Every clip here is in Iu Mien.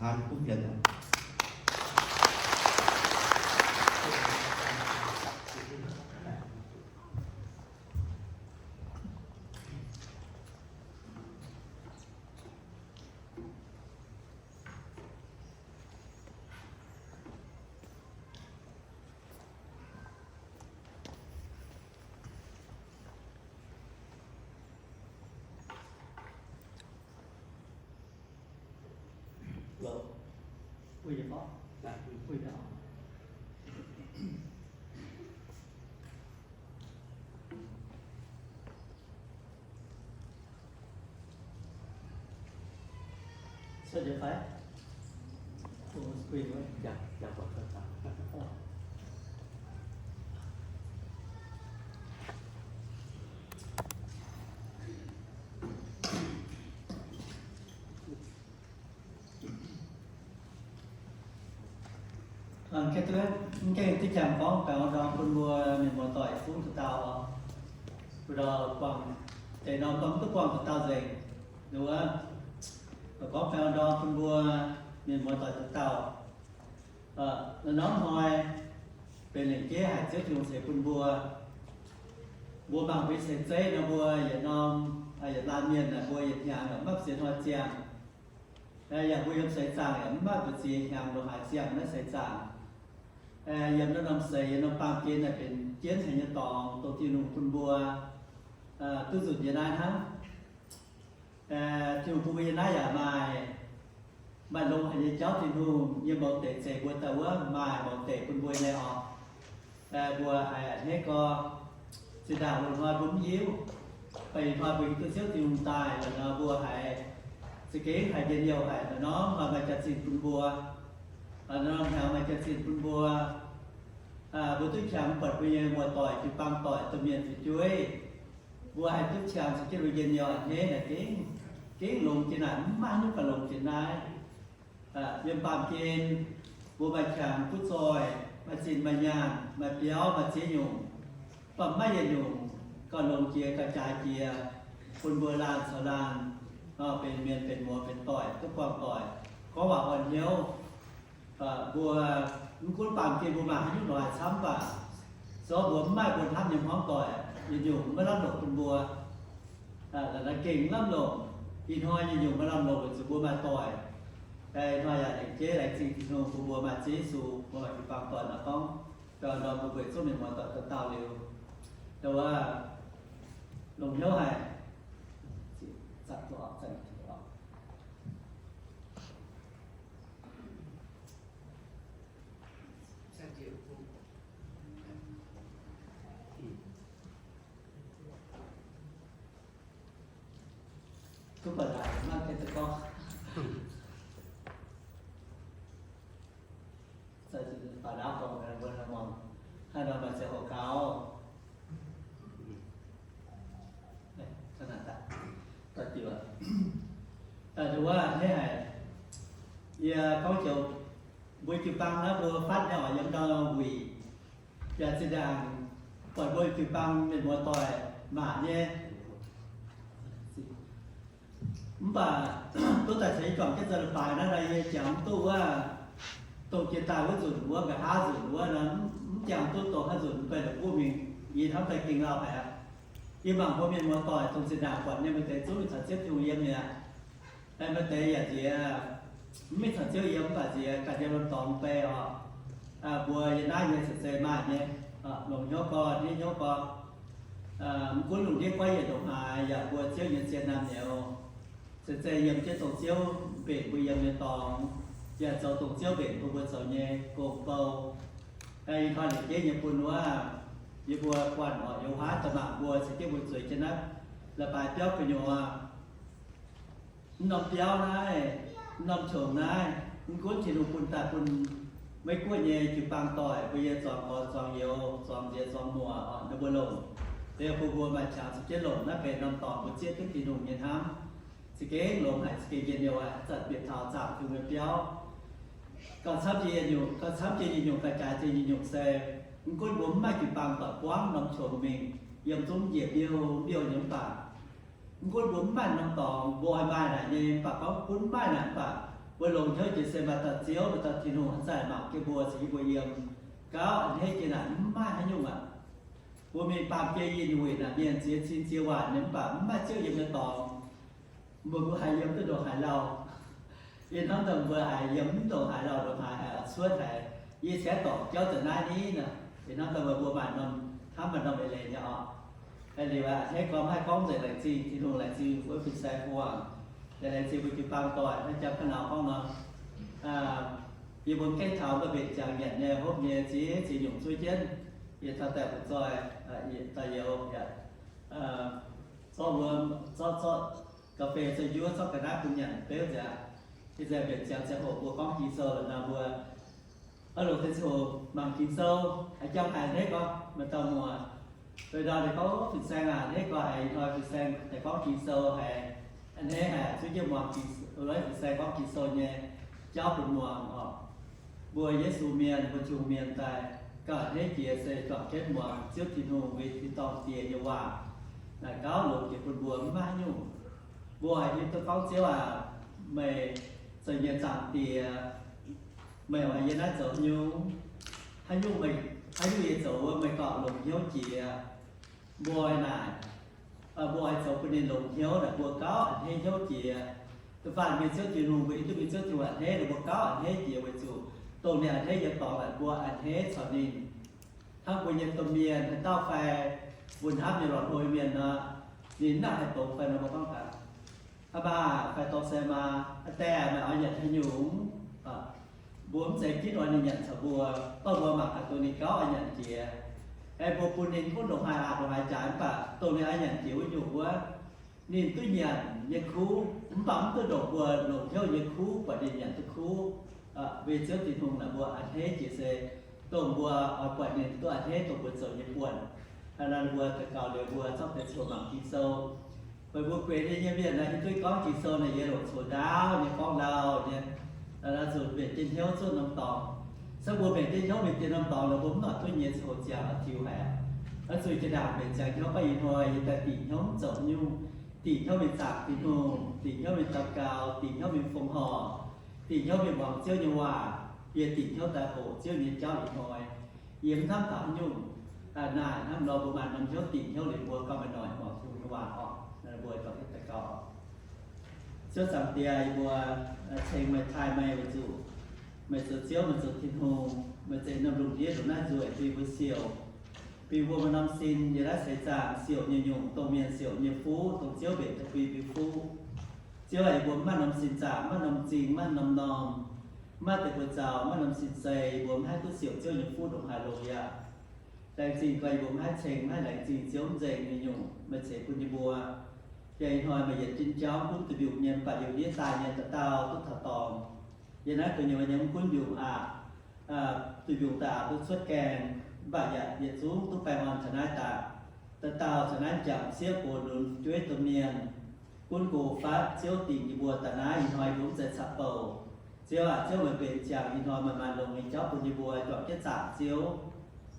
Haaix kuv fienx. Mv gaengh duqv jangx gorngv baengh orn ndorm bun mbuo mienh muoz-doic zungv dauh dauh oc. Mbuo ndau buangh deix norm dorn mv duqv buangh dauh dauh nzengc. Nduov, gorngv baengh orn ndorm bun mbuo mienh muoz-doic dauh dauh. Norm-norm hnoi benx lengc jeiv haic Ziouv Tin-Hungh ceix bun mbuo. Mbuo mangc mbuo nyei ceix zeiv nor, mbuo yietc norm, yietc laanh mienh naaic mbuo yietc hnyangx yaac mv maaih ziex hnoi ziangh. Yaac mbuo yiem seix zaangc yaac mv maaih mbu'ziex hnyangx ndongc haaix ziangh naaiv seix zaangc. Yiem naaiv norm seix, yiem norm baamh gen naaic benx jienv haic nyei dorngx, dongh Tin-Hungh bun mbuo duqv nzunc yiem naaiv hnangv. Tin-Hungh bun mbuo yiem naaiv yaac maaih, maaih longx haic nyei jauv. Tin-Hungh yiem mouz deic ceix mbuo daaih wuov maaih mouz deic bun mbuo nyei oc. Mbuo haiz a'hneiv gorx, zinh ndaangc loz-hnoi mbuo mv hiuv, baac ih hnoi mbuo hiuv duqv Ziouv Tin-Hungh daaih lorqc nor, mbuo haiz za'gengh haiz njien-youh haic. Norm-norm hnoi maaih jaax-zinh bun mbuo, norm-norm hnyangx maaih jaax-zinh bun mbuo. Mbuo duqv qangx buatc mbuo nyei muoz-doic, jiu-baang doic, domh mienh fu'jueiv. Mbuo haih duqv qangx caux jienv mbuo njien-youh a'hneiv naaic gengh, gengh longx jiex naaic, mv maaih haaix nyungc gauh longx jiex naaiv. Yiem baamh gen mbuo maaih qangx butv zoih, maaih zinh maaih nyaanh, maaih biauv maaih ziex nyungc, mv baac maiv yietc nyungc gauh longx jiex gauh jaaix jiex bun mbuo laanh caux laanh, benx mienh benx muoz benx doic duqv buangh doic, gorngv waac orn hnyouv. Mbuo mv gunv baamh gen mbuo maaih haaix nyungc lorz haaix camv baac, se gorngv mbuo mv maaih mbuo hnamv nyei hmuangv doic, yietc nyungc maiv lamh longc bun mbuo. Naaiv gengh lamh longc. Ih hnoi yietc nyungc maiv lamh longc weic zuqc mbuo maaih doic. Ih hnoi yaac lengc jeiv laengz zingh Tin-Hungh bun mbuo maaih Ziouv Yesu, mbuo maaih jiu-baang doic nor gorngv, ndorm mbuo bueix zungv mienh muoz-doic dauh dauh liuz, wuov, longc hnyouv haic. Kuv baac naaic maiv gaengh duqv gorngv. Baac naaiv gorngv mbuo muangx, haaix nor maaih ziangh hoc gaux. Wuov, hneiv haic. Yie gorngv joux, mbuo jiu-baang naaiv mbuo fatv nyei oc, yiem ndau wuic, yaac zinh ndaangc buatc mbuo jiu-baang mienh muoz-doic maac nyei. Mv baac duqv daaih caux yie juangc jienv zoux leiz-baaix naaiv, yie jangx mv duqv wuov, dongh jiex daaih wuov nzunc wuov, nqa'haav nzunc wuov nor, mv jangx duqv dongh haaix nzunc mv bei la'kuqv mingh, yie hnamv daaih gengh lauh haic aqv. Yie mangc mbuo mienh muoz-doic dongh zinh ndaangc buatc nyei, maaih deix zungv mingh caux Ziouv Tin-Hungh yiem mi'aqv. Maaih deix yaac nziex mv mingh caux Ziouv yiem, mv baac nziex ganh yiem norm dorngx bei oc. Mbuo yiem naaiv nyei caux zeiz maaih nyei, longc hnyouv gorx, hneiv hnyouv gorx. Mv gunv lungh ndiev goiv yienc ndongc haaix, yaac mbuo Ziouv nyei zien naamh nyouz, caux zeiz yiem jienv dongh Ziouv mbenc mbuo yiem nyei dorngx, yaac zoux dongh Ziouv mbenc bun mbuo zoux nyei gong-bou. Ih hnoi lengc jeiv nyei bun wuov, yie mbuo guanh oc, yiem wuov haav da'mangc mbuo caux jienv mbuo zueiz jienv naaiv leiz-baaix biauv gu'nyuoz. Mv norm biauv naaiv, mv norm qongx naaiv, mv gunv Tin-Hungh bun daaih bun Meiv Guoqv nyei jiu-baang doic, mbuo nyei zuangx gorx zuangx youz, zuangx nziex zuangx muoc, ninh mbuo longc, bun mbuo maaih qangx caux jienv longc. Naaiv benx norm dorngx mbuo zieqv duqv Tin-Hungh nyei hnamv. Za'gengh longx haic, za'gengh njien-youh haic, zanc bieqc taux zaangc Tin-Hungh nyei biauv. Gauh camv jiex yietc nyungc, gauh camv jiex yietc nyungc, gauh jaaix jiex yietc nyungc se, mv gunv mbuo mv maaih jiu-baang doic buangv norm qongx mingh, yiem zungv njiec mbiouh mbiouh nyei mv baac, mv gunv mbuo mv maaih norm dorngx, mbuo oix maaih naaic nyei mv baac, gorngv gunv mv maaih naaic mv baac, Mbuo longx hnyouv jiex se maaih dauh Ziouv, maaih dauh Tin-Hungh hnangv zaih mangc jienv mbuo, caux yie mbuo yiem gauh a'hneiv jiex naaic, mv maaih haaix nyungc aqv. Mbuo mingh baamh gen yinh wuic naaic, mienh ziex cin ziex waanc nyei, mv baac mv maaih Ziouv yiem nyei dorngx, mbuo, mbuo haiz yiem duqv ndongc haaix lauh. Yie hnamv daaih mbuo haiz yiem mv ndongc haaix lauh, ndongc haaix haiz oix cuotv haic. Yie cingx dorngc jauv za'naaiv ni nor, yie hnamv daaih mbuo, mbuo maaih norm, hnamv maaih norm eix leiz nyei oc. Liuz a'hneiv gorngv, mv haih gorngv nzengc, laengz zingh Tin-Hungh, laengz zingh wuov fin-saeng buangh, yaac laengz zingh mbuo jiu-baang doic hnangv jangx ka'nauz gorngv nor, yie mbuo gengh taux mbuo mbenc ziangx nyanc nyei, hopv nyei, ziex ziex nyungc zuov jienv, yie taux daaih butv zoih, yie daaih youz yaac zorqv wuom, zorqv, zorqv ga'fei, zorqv njuov, zorqv ga'naaiv bun nyanc beuv nzengc aqv. Ih zanc mbenc ziangx ziangh hoc mbuo gorngv Ging-Sou lorqc nor, mbuo oix longc deix ziangh hoc mangc Ging-Sou, haiz jangx haiz a'hneiv gorx, maaih dauh muoz, deix ndau ninh gorngv, fin-saeng aac, a'hneiv gorx haiz ih hnoi fin-saeng daaih gorngv Ging-Sou haiz a'hneiv haic, zuov jienv muangx Ging-Sou, fin-saeng gorngv Ging-Sou nyei jauv bun muangx oc. Mbuo Yesu mienh, mbuo Tin-Hungh mienh daaih gauh a'hneiv jiex se juangc jienv muangx Ziouv Tin-Hungh, mbuo tin-dorngh Diex nyei waac. Naaic gauh longx jiex bun mbuo mv maaih haaix nyungc. Mbuo haih hiuv duqv gorngv, Ziouv aac, meih zoux yie nyei Zaangc Diex, meih oix yie naaiv zoux nyungc? Haaix nyungc meih, haaix nyungc yie zoux wuov meih gauh longx hnyouv jiex? Mbuo naaic, mbuo oix zoux bun ninh longx hnyouv naaic, mbuo gauh a'hneiv hnyouv jiex. Da'faanh mienh Ziouv Tin-Hungh, mbuo hiuv duqv mienh Ziouv Tin-Hungh a'hneiv, mbuo gauh a'hneiv jiex weic zuqc dongh ninh a'hneiv nyei dorngx naaic, mbuo a'hneiv caux ninh. Hnangv mbuo nyei domh mienh haaix dauh fai mbuo hnamv nyei lorqc, hlo nyei mienh nor, ninh mv nangc haih dongz fai nor, mbuo gorngv gaax, Aa baac fai dorh se maa, aa die, meih oix nyanc haaix nyungc? Mbuo mv zeiz ginv oix ninh nyanc caux mbuo, gorngv mbuo mangc gaax dongh ninh gauh oix nyanc jiex. Aengx mbuo bun ninh gunv ndongc haaix aqc ndongc haaix jaax, mv baac dongh ninh oix nyanc jiex wuov nyungc wuov, ninh duqv nyanc nyei kuv, mv baac mv duqv ndongc mbuo longc hnyouv nyei kuv buatc ninh nyanc duqv kuv. Weic Ziouv Tin-Hungh naaic mbuo a'hneiv jiex se dongh mbuo oix buatc ninh duqv a'hneiv dongh mbuo zoux nyei buonc. Hnangv naaic mbuo daux gaux liuz mbuo zorqv deix ziangh hoc mangc Ging-Sou. Weic mbuo gueix nyei mienh naaic hiuv duqv gorngv Ging-Sou naaic yie longc coux ndaauv nyei gorngv lauh nyei. Naaic zuqc mbenc jienv hnyouv zuqc norm dorngx. Se mbuo mbenc jienv hnyouv mingh dien norm dorngx liuz mbuo mv nor duqv nyei ziangh hoc ziangh oix tiux haic. Oix zuqc jiex ndaangc mbenc ziangx hnyouv baav ih hnoi yie daaih dingc hnyouv mv zoux nyungc, dingc hnyouv mingh zaangc Tin-Hungh, dingc hnyouv mingh daux gaux, dingc hnyouv mingh fongc horc, dingc hnyouv mingh muangx Ziouv nyei waac. Yie dingc hnyouv daaih hoqc Ziouv nyei jauv ih hnoi. Yie mv hnamv taux haaix nyungc. Naaic hnangv nor mbuo maaih norm hnyouv dingc hnyouv liuz mbuo gauh maaih noic muangx Tin-Hungh nyei waac oc. Mbuo daux gaux. Ziouv Zaangc Diex, yie mbuo ceng meih, taaih meih weic zuqc meih zoux Ziouv, meih zoux Tin-Hungh, meih zeiz norm lungh ndiev ndongc naaiv nzueic bun mbuo siouc, bun mbuo maaih norm sin yiem naaiv seix zaangc siouc nyei nyungc, dongh mienh siouc nyei fuqv, dongh Ziouv mbenc daaih bun mbuo fuqv. Ziouv aac, yie mbuo mv maaih norm sin zaangc, mv maaih norm zing, mv maaih norm norm, mv maaih deix buoz-zaux, mv maaih norm sin sei, yie mbuo mv haih duqv siouc Ziouv nyei fuqv ndongc haaix longx yaac laengz zingh gorx, yie mbuo mv haih ceng, mv haih laengz zingh Ziouv mv nzengc nyei nyungc meih ceix bun yie mbuo. Yaac ih hnoi meih yietc zungv jauv gunv duih mbiungc nyei, mv baac youc ndiev daaih nyei dauh dauh duqv taux dorngx. Yiem naaiv gu'nyuoz nyei mv gunv mbiungc aqv, duih mbiungc daaih aqc duqv cuotv gaengh, mv baac yaac yietc zungv duqv baengh orn taux naaiv daaih. Dauh dauh taux naaiv jangx sieqv gox lunx jueiv domh mienh, gunv gox fatv Ziouv dingc yie mbuo daaih naaiv ih hnoi yie mbuo mv zeiz caqv bouc. Ziouv aac, Ziouv meih mbenc ziangx ih hnoi meih maaih longx nyei jauv bun yie mbuo juangc jienv zaangc Ziouv.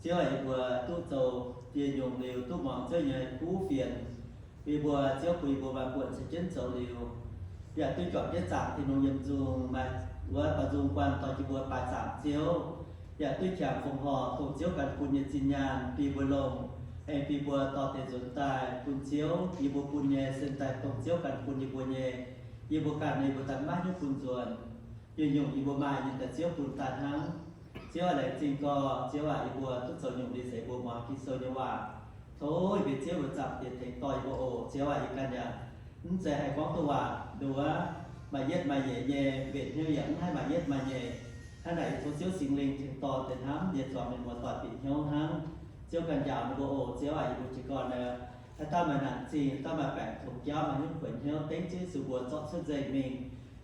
Ziouv aac, yie mbuo duqv zoux dieh nyungc liuz duqv muangx Ziouv nyei kuv fienx. Yie mbuo Ziouv bun yie mbuo maaih buonc caux jienv zoux liuz, yaac duqv juangc jienv zaangc Tin-Hungh yiem nzung, maaih wuov baaux nzung guanh dorh yie mbuo baaix zaangc Ziouv, yaac duqv qangx fongc horc dongh Ziouv ganh bun nyei zinh nyaanh bun yie mbuo longc, aengx bun yie mbuo dorh deix nzuonx daaih bun Ziouv, yie mbuo bun nyei sen daaih dongh Ziouv ganh bun yie mbuo nyei. Yie mbuo ganh, yie mbuo daaih maiv hiuv bun nzuonx. Nyungc-nyungc yie mbuo maaih nyei daaih Ziouv bun daaih hnangv. Ziouv aac, laengz zingh gorx. Ziouv aac, yie mbuo duqv zoux nyungc liuz seix mbuo muangx Ging-Sou nyei waac. Tov yie mbuo Ziouv mbuo Zaangc Diex tengx dorh yie mbuo oc. Ziouv aac, yie ganh yaac mv zeiz haih gorngv duqv waac nduov, maaih yietv maaih nyeic nyei, mbenc hnyouv yaac mv haih maaih yietv maaih nyeic. Hnangv naaic yie tov Ziouv Singx Lingh tengx dorh deix hnamv nyei zuangx mienh muoz doic bieqc hnyouv hnangv. Ziouv ganh njaaux ninh mbuo oc. Ziouv aac, yie mbuo jiez gorn nor, haaix dauh maaih naanc zingh, haaix dauh maaih baengc tongx jauv, maaih hnyouv kuonx hnyouv, dengv Ziouv Yesu mbuo zorqv cuotv nzengc mingh,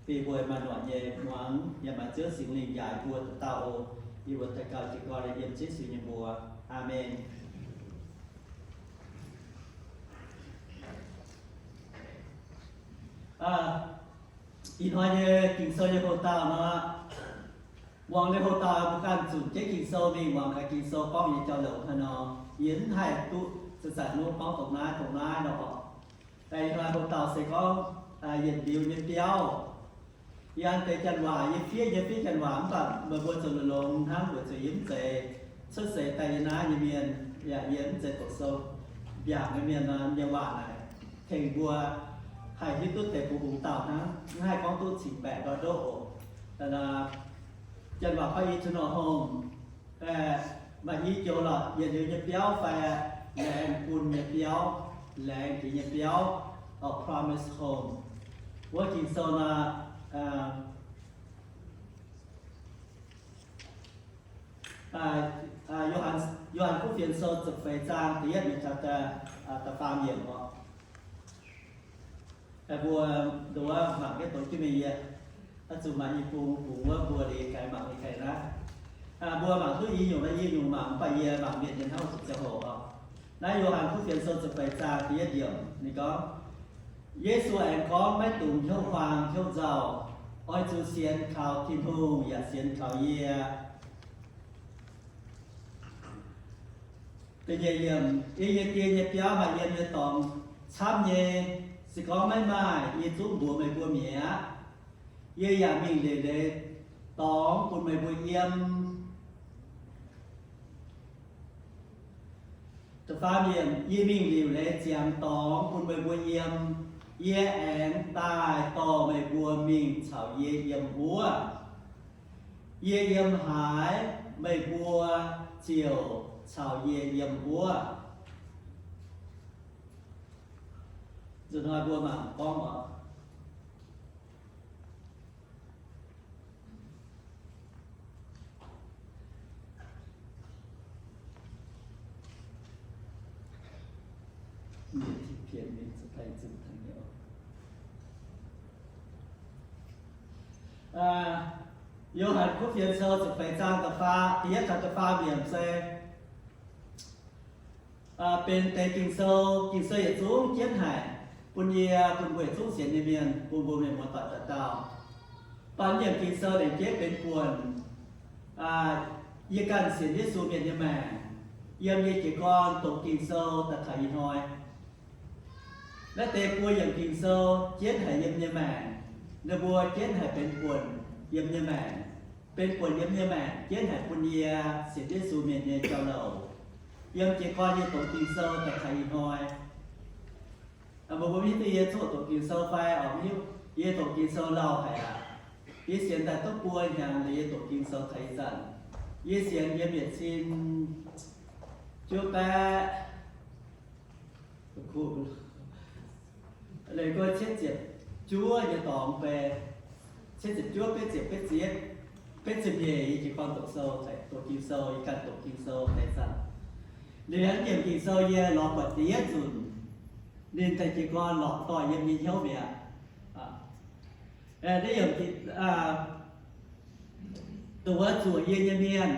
bun mbuo maaih noic nyei muangx, yaac maaih Ziouv Singx Lingh njaaux mbuo dauh dauh oc. Yie mbuo daux gaux jiez gorn yiem Yesu nyei mbuox. Aamen. Ih hnoi nyei Ging-Sou nyei hlo dauh nor, muangx nyei hlo dauh mbuo ganh zunc jienv Ging-Sou mingh muangx gaax Ging-Sou gorngv nyei jauv-louc hnangv nor. Yie mv haih duqv zanc-zanc nor gorngv dongh naaiv dongh naaiv nor oc. Ih hnoi hlo dauh se gorngv yietc liuz nyei biauv. Yie an deix janx waac, yie fiev, yie fiev janx waac mv baac meih mbuo zoux longx-longx hnangv, weic zuqc yie mv zeiz cuotv seix daaih yie naaiv nyei mienh, yaac yie mv zeiz doqc sou mbiaangc nyei mienh nor, nyei waac naaic tengx mbuo haih hiuv duqv deix bungx hungx dauh hnangv, mv haih gorngv duqv cingx baeqc ndortv ndoqv oc. Janx waac gorngv eternal home. Maaih i joux lorqc, yietc liuz nyei biauv fai laengz bun nyei biauv, laengz jiex nyei biauv, or promise home. Wuov Ging-Sou nor, Yo^han, Yo^han Kuv Fienx Sou ziepc feix zaang da'yietv mingh taux da'faam yiemc oc. Mbuo nduov mangc jienv doqc jienv mingh yie. Oix zuqc mangc i bung, bung wuov mbuo liuz gaaix mangc liuz gaaix naaiv. Mbuo mangc duqv i nyungc naaiv, i nyungc mangc, mv baac yie mangc mienh nyei hnangv oix zuqc ziangh hoc oc. Naaiv Yo^han Kuv Fienx Sou ziepc feix zaang da'yietv yiemc ninh gorngv, Yesu aengx gorngv, Maiv dungx hnyouv huaang hnyouv nzauh. Oix zuqc sienx kaux Tin-Hungh yaac sienx kaux yie. Da'nyeic yiemc, Yie nyei Die nyei biauv maaih yiem nyei dorngx camv nyei. Se gorngv maiv maaih, yie zungv mbuox meih mbuo mi'aqv. Yie yaac mingh liuc leiz dorngx bun meih mbuo yiem. Da'faam yiemc, Yie mingh liuc leiz ziangx dorngx bun meih mbuo yiem. Yie aengx daaih dorh meih mbuo mingh caux yie yiem wuov. Yie yiem haaix, meih mbuo ziouc caux yie yiem wuov. Nzunc hnoi mbuo mangc gorngv oc. Yo^han Kuv Fienx Sou ziepc feix zaang da'faam, da'yietv taux da'faam yiemc se benx deix Ging-Sou. Ging-Sou yietc zungv jienv haic, bun yie, bun mbuo yietc zungv sienx nyei mienh, bun mbuo mienh muoz-doic dauh dauh. Baac yiemc Ging-Sou lengc jeiv benx buonc yie ganh sienx Yesu mienh nyei maengc, yiem yie jiez gorn doqc Ging-Sou daaih taux ih hnoi. Naaiv deix buo yiemc Ging-Sou jienv haic yiem nyei maengc. Ninh mbuo jienv haic benx buonc yiem nyei maengc, benx buonc yiem nyei maengc jienv haic bun yie sienx Yesu mienh nyei jauv-louc. Yiem jiez gorn yie doqc Ging-Sou daaih taux ih hnoi, mbuo mbuo mv hiuv duqv yie coqv doqc Ging-Sou fai oc, mv hiuv. Yie doqc Ging-Sou lauh haic aqv. Yie sienx daaih duqv buo hnyangx liuz yie doqc Ging-Sou taux ih zanc. Yie sienx yiem yietc cin juov baeqv, leiz go cietv ziepc juov nyei dorngx bei, cietv ziepc juov, betv ziepc, betv ziepc, betv ziepc nyeic yie jiez gorn doqc sou, doqc Ging-Sou, yie ganh doqc Ging-Sou deix zanc. Liuz yiemc Ging-Sou yie lorz buatc da'yietv nzunc, ninh daaih jiez gorn lorqc doic yiem yie hnyouv mi'aqv. Naaiv yiemc dongh wuov zuoqc yie nyei mienh,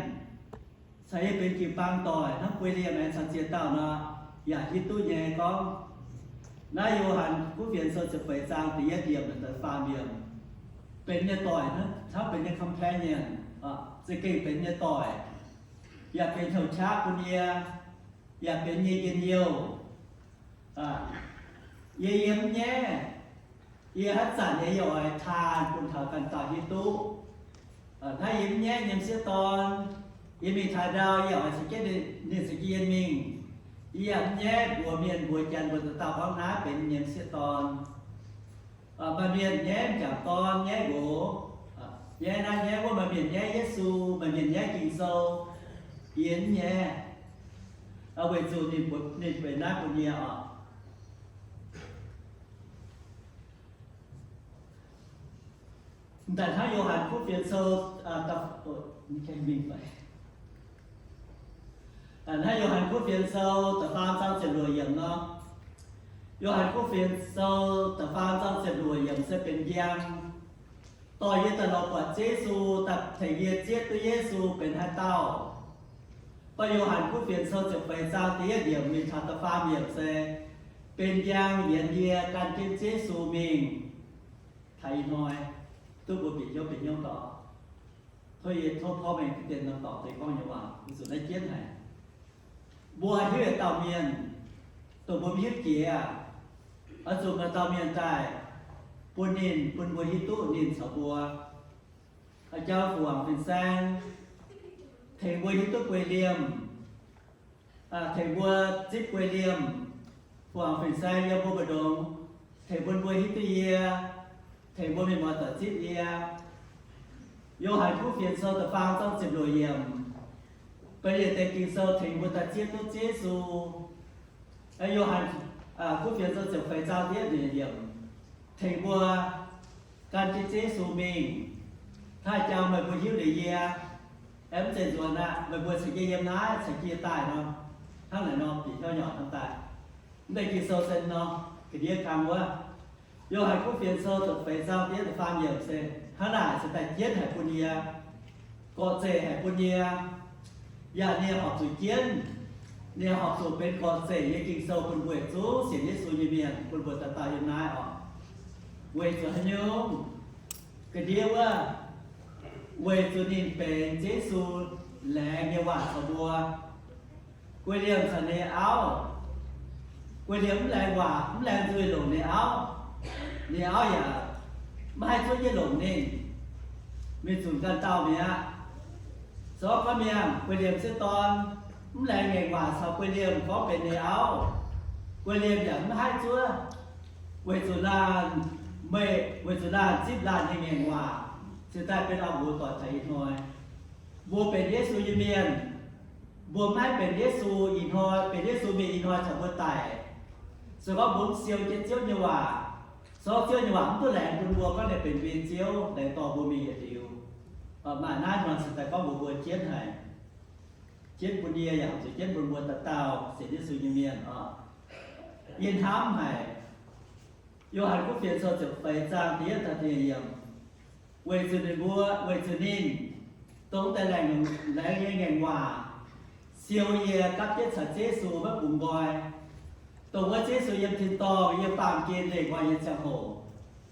caux yie benx jiu-baang doic hnangv William aengx caux ziex dauh nor, yaac hiuv duqv nyei gorngv, naaiv Yo^han Kuv Fienx Sou ziepc feix zaang da'yietv yiemc daaih faam yiemc benx nyei doic hnangv, hnangv benx nyei companion, za'gengh benx nyei doic, yaac benx hnyouv qaqv bun yie, yaac benx nyei njien-youh. Yie yiem nyaiv, yie haaix zanc yie oix taanh bun taux ganh dauh hiuv duqv. Hnangv yie mv nyaiv nyei m'sieqv dorn, yie mingh taux ndau yie oix caux jienv ninh caux jienv yie mingh. Yie yaac mv nyaiv mbuox mienh mbuox janx mbuox dauh dauh gorngv naaiv benx yie nyei m'sieqv dorn. Maaih mienh nyaiv m'jangc dorn nyaiv nqox, nyaiv naaiv nyaiv wuov, maaih mienh nyaiv Yesu, maaih mienh nyaiv Ging-Sou. Yie mv nyaiv, weic zuqc ninh benx naaiv bun yie oc. Daaih hnangv Yo^han Kuv Fienx Sou, hnangv Yo^han Kuv Fienx Sou da'faam zaang ziepc luoqc yiemc nor. Yo^han Kuv Fienx Sou da'faam zaang ziepc luoqc yiemc se benx njang, dorh yie daaih lorz buatc Yesu, daaih tengx yie zieqv duqv Yesu benx haaix dauh. Mv baac Yo^han Kuv Fienx Sou ziepc feix zaang da'yietv yiemc mingh taux da'faam yiemc se benx njang yienx yie gan jienv Yesu mingh taux ih hnoi, duqv mbuo bieqc hnyouv bieqc hnyouv dorngx. Tov yie tov porv mengh deix norm dorngx deix gorngv nyei waac weic zuqc naaiv jienv haic. Mbuo hiuv yietc dauh mienh, dongh mbuo mv hiuv jiex aqv, oix zuqc maaih dauh mienh daaih bun ninh, bun mbuo hiuv duqv ninh caux mbuo. Jauv fu wangc fin-saeng, tengx mbuo hiuv duqv guei liemh, tengx mbuo zipv guei liemh, fu wangc fin-saeng yiem mbuo mbu'ndongx, tengx bun mbuo hiuv duqv yie, tengx mbuo mienh muoz doic zipv yie. Yo^han Kuv Fienx Sou da'faam zaang ziepc luoqc yiemc, benx yietc deix Ging-Sou tengx mbuo daaih zieqv duqv Yesu. Yo^han Kuv Fienx Sou ziepc feix zaang da'yietv yiemc, tengx mbuo gan jienv Yesu mingh. Taaih jangx meih mbuo hiuv liuz yie, aengx mv zeiz nzuonx aqv, meih mbuo caux yie yiem naaiv, caux yie daaih nor, hnangv naaic nor bieqc hnyouv nyouc hnangv daaih. Mv deix Ging-Sou se nor, ga'ndiev kang wuov. Yo^han Kuv Fienx Sou ziepc feix zaang da'yietv da'faam yiemc se hnangv naaic se daaih jienv haic bun yie, gorqv-zeqc haic bun yie. Yaac ninh horpc zuqc jienv, ninh horpc zuqc benx gorqv-zeqc nyei Ging-Sou bun mbuo yietc zungv sienx Yesu nyei mienh, bun mbuo dauh dauh yiem naaiv oc. Weic zuqc haaix nyungc? Ga'ndiev wuov, weic zuqc ninh benx Yesu laengz nyei waac caux mbuo. Guei liemh caux ninh auv, guei liemh mv laengz waac, mv laengz nzuih longc ninh auv, ninh auv yaac mv haih zuov jienv longc ninh, mingh zunc ganh dauh mi'aqv. Se gorngv mienh guei liemh sieqv dorn mv laengz ngaengc waac caux guei liemh gorngv benx ninh auv, guei liemh yaac mv haih zuov, weic zuqc laanh, meih, weic zuqc laanh zipv laanh nyei ngaengc waac, cingx daaih benx auv-nqox doic taux ih hnoi. Mbuo benx Yesu nyei mienh, mbuo maiv benx Yesu ih hnoi, benx Yesu mienh ih hnoi caux mbuo daic. Se gorngv mbuo mv siou jienv Ziouv nyei waac, se gorngv Ziouv nyei waac mv duqv laengz bun mbuo gorngv ninh benx mbuo nyei Ziouv, laengz dorh mbuo mingh yietc liuz, maaih naaiv hnoi cingx daaih gorngv mbuox mbuo jienv haic, jienv bun yie yaac zuqc jienv bun mbuo dauh dauh sienx Yesu nyei mienh oc. Yie hnamv haic, Yo^han Kuv Fienx Sou ziepc feix zaang da'yietv taux da'nyeic yiemc, weic zuqc ninh mbuo, weic zuqc ninh dongh deix laengz, laengz nyei ngaengc waac siou yie gapv jienv caux Yesu maiv bungx nqoi, dongh wuov Yesu yiem tin-dorngh yiem baamh gen leih nqoi nyei ziangh hoc,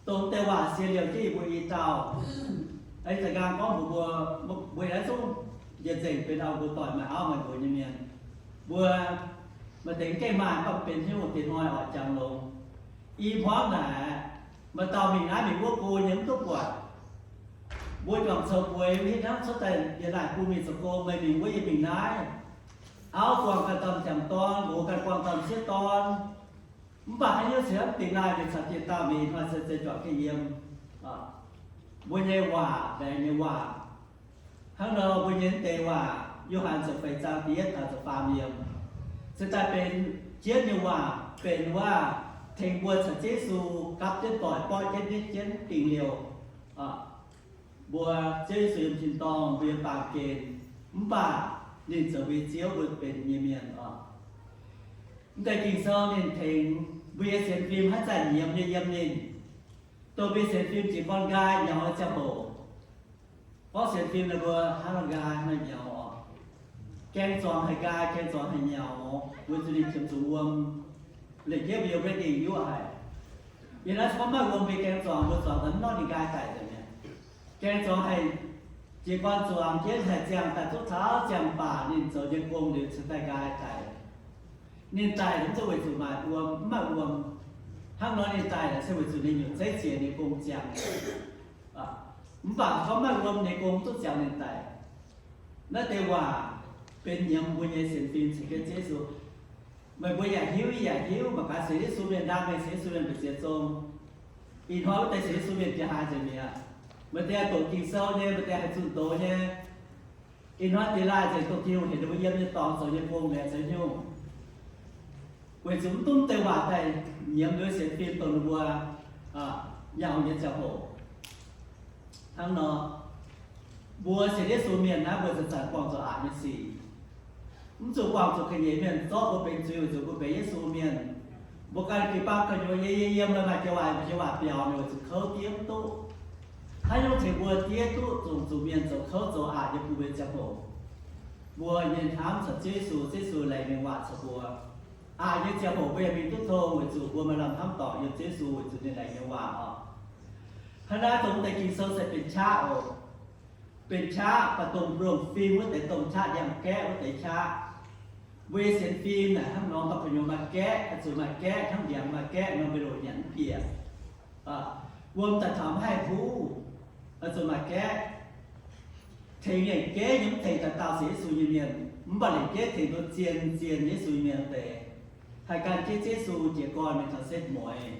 dongh deix waac siou liouh jienv yie mbuo i dauh. Ih zanc nqaang gorngv mbuox mbuo, mbuo naaiv zungv yietc nzengc benx auv-nqox doic maaih auv maaih nqox nyei mienh. Mbuo maaih deix gengh maaih, mv baac benx hnyouv deix hnoi oix jangx longx. I hmuangv naaic, maaih dauh mingh naaiv mingh wuov go nyei mv duqv buatc. Mbuo juangc coux bueix mv hitv hnangv cuotv daaih yie laaic bun mingh zoux gong, meih mingh wuov yie mingh naaiv. Auv buangh ganh dauh m'jangc dorn, nqox ganh buangh dauh m'sieqv dorn. Mv baac haaix nyungc se mv dingx laanh mingh caux dieh dauh mingh hnoi se zeiz juangc jienv yiem. Mbuo nyei waac, laengz nyei waac. Hnangv nor mbuo nyei mv deix waac, Yo^han ziepc feix zaang da'yietv taux ziepc faam yiemc, se daaih benx jienv nyei waac, benx waac tengx mbuo caux Yesu gapv jienv doic, borqv jienv nitv jienv dingc liouh. Mbuo Ziouv Yesu yiem tin-dorngh, mbuo yiem baamh gen, mv baac ninh zoux mbuo nyei Ziouv, mbuo benx ninh nyei mienh oc. Mv deix Ging-Sou ninh tengx mbuo nyei sienx fim haaix zanc nyiemz nyei yiem ninh, dongh mbuo nyei sienx fim jiez gorn nqaai nyaux nyei ziangh hoc. Gorngv sienx fim naaiv mbuo hnangv nor nqaai hnangv nor nyaux oc. Gaeng zuangx haih nqaai, gaeng zuangx haih nyaux, weic zuqc ninh qiemx zuqc wuom. Lengc jeiv mbuo yiem Redding yuoqv haic. Yiem naaiv se gorngv maiv wuom, mbuo gaeng zuangx, mbuo zuangx daaih mv norm ninh nqaai daic nzengc mi'aqv. Gaeng zuangx haih jiez gorn zuangx jienv haih ziangh daaih duqv taux ziangh baac ninh zoux nyei gong liuz cingx daaih nqaai daic. Ninh daic mv zeiz weic zuqc maaih wuom, mv maaih wuom. Hnangv nor ninh daic se weic zuqc ninh nyungc zeiv ziex nyei gong ziangh. Mv baac gorngv maiv wuom, ninh gong duqv ziangx ninh daic. Naaiv deix waac benx nyiemz mbuo nyei sienx fim caux jienv Yesu. Meih mbuo yaac hiuv, yie yaac hiuv, mangc gaax sienx Yesu mienh, ndaam mienh sienx Yesu mienh mbu'ziex zong. Ih hnoi wuov deix sienx Yesu mienh jiex haaix nzengc mi'aqv? Maaih deix doqc Ging-Sou nyei, maaih deix haih zunh doz nyei. Ih hnoi deix laaih nzengc dongh Tin-Hungh heuc ninh mbuo yiem nyei dorngx zoux nyei gong liuz zoux haaix nyungc. Weic zuqc mv duqv deix waac daaih nyiemz mbuo sienx fim dongh ninh mbuo nyaux nyei ziangh hoc. Hnangv nor, mbuo sienx Yesu mienh naaiv mbuo zanc-zanc buangh zuqc aqc nyei sic. Mv zuqc buangh zuqc ga'nyiec mienh zorqv mbuo benx zuiz weic zuqc mbuo benx Yesu mienh. Mbuo ganh jiu-baang gu'nyuoz yiem yiem yiem maaih joux waac, joux waac biaux ninh weic zuqc kouv diev mv duqv. Haaix nyungc tengx mbuo diev duqv zungv zuqc mienh zoux kouv zoux aqc nyei bun mbuo nyei ziangh hoc? Mbuo nyei hnamv caux Ziouv Yesu, Ziouv Yesu laengz mienh waac caux mbuo. Aqc nyei ziangh hoc mbuo yaac mingh duqv tong weic zuqc mbuo maaih lamh hnamv dorngc yiem Ziouv Yesu weic zuqc ninh laengz nyei waac oc. Hnangv naaiv dongh deix Ging-Sou se benx qaqv oc. Benx qaqv baac dongh mbuo fim wuov deix dongh qaqv ndiangx-gaeqv wuov deix qaqv. Mbuo nyei sienx fim naaic hnangv nor, baac gu'nyuoz maaih gaeqv, zuqc maaih gaeqv, hnangv ndiangx maaih gaeqv nor, mbuo loc nyanc mv bieqc. Wuom daaih taux maiv haih huv, oix zuqc maaih gaeqv. Tengx yienc gaeqv nyei mv tengx dauh dauh sienx Yesu nyei mienh, mv baac liemh gaeqv tengx duqv zien zien Yesu nyei mienh deix, haih gan jienv Yesu jiez gorn mingh taux setv mueiz.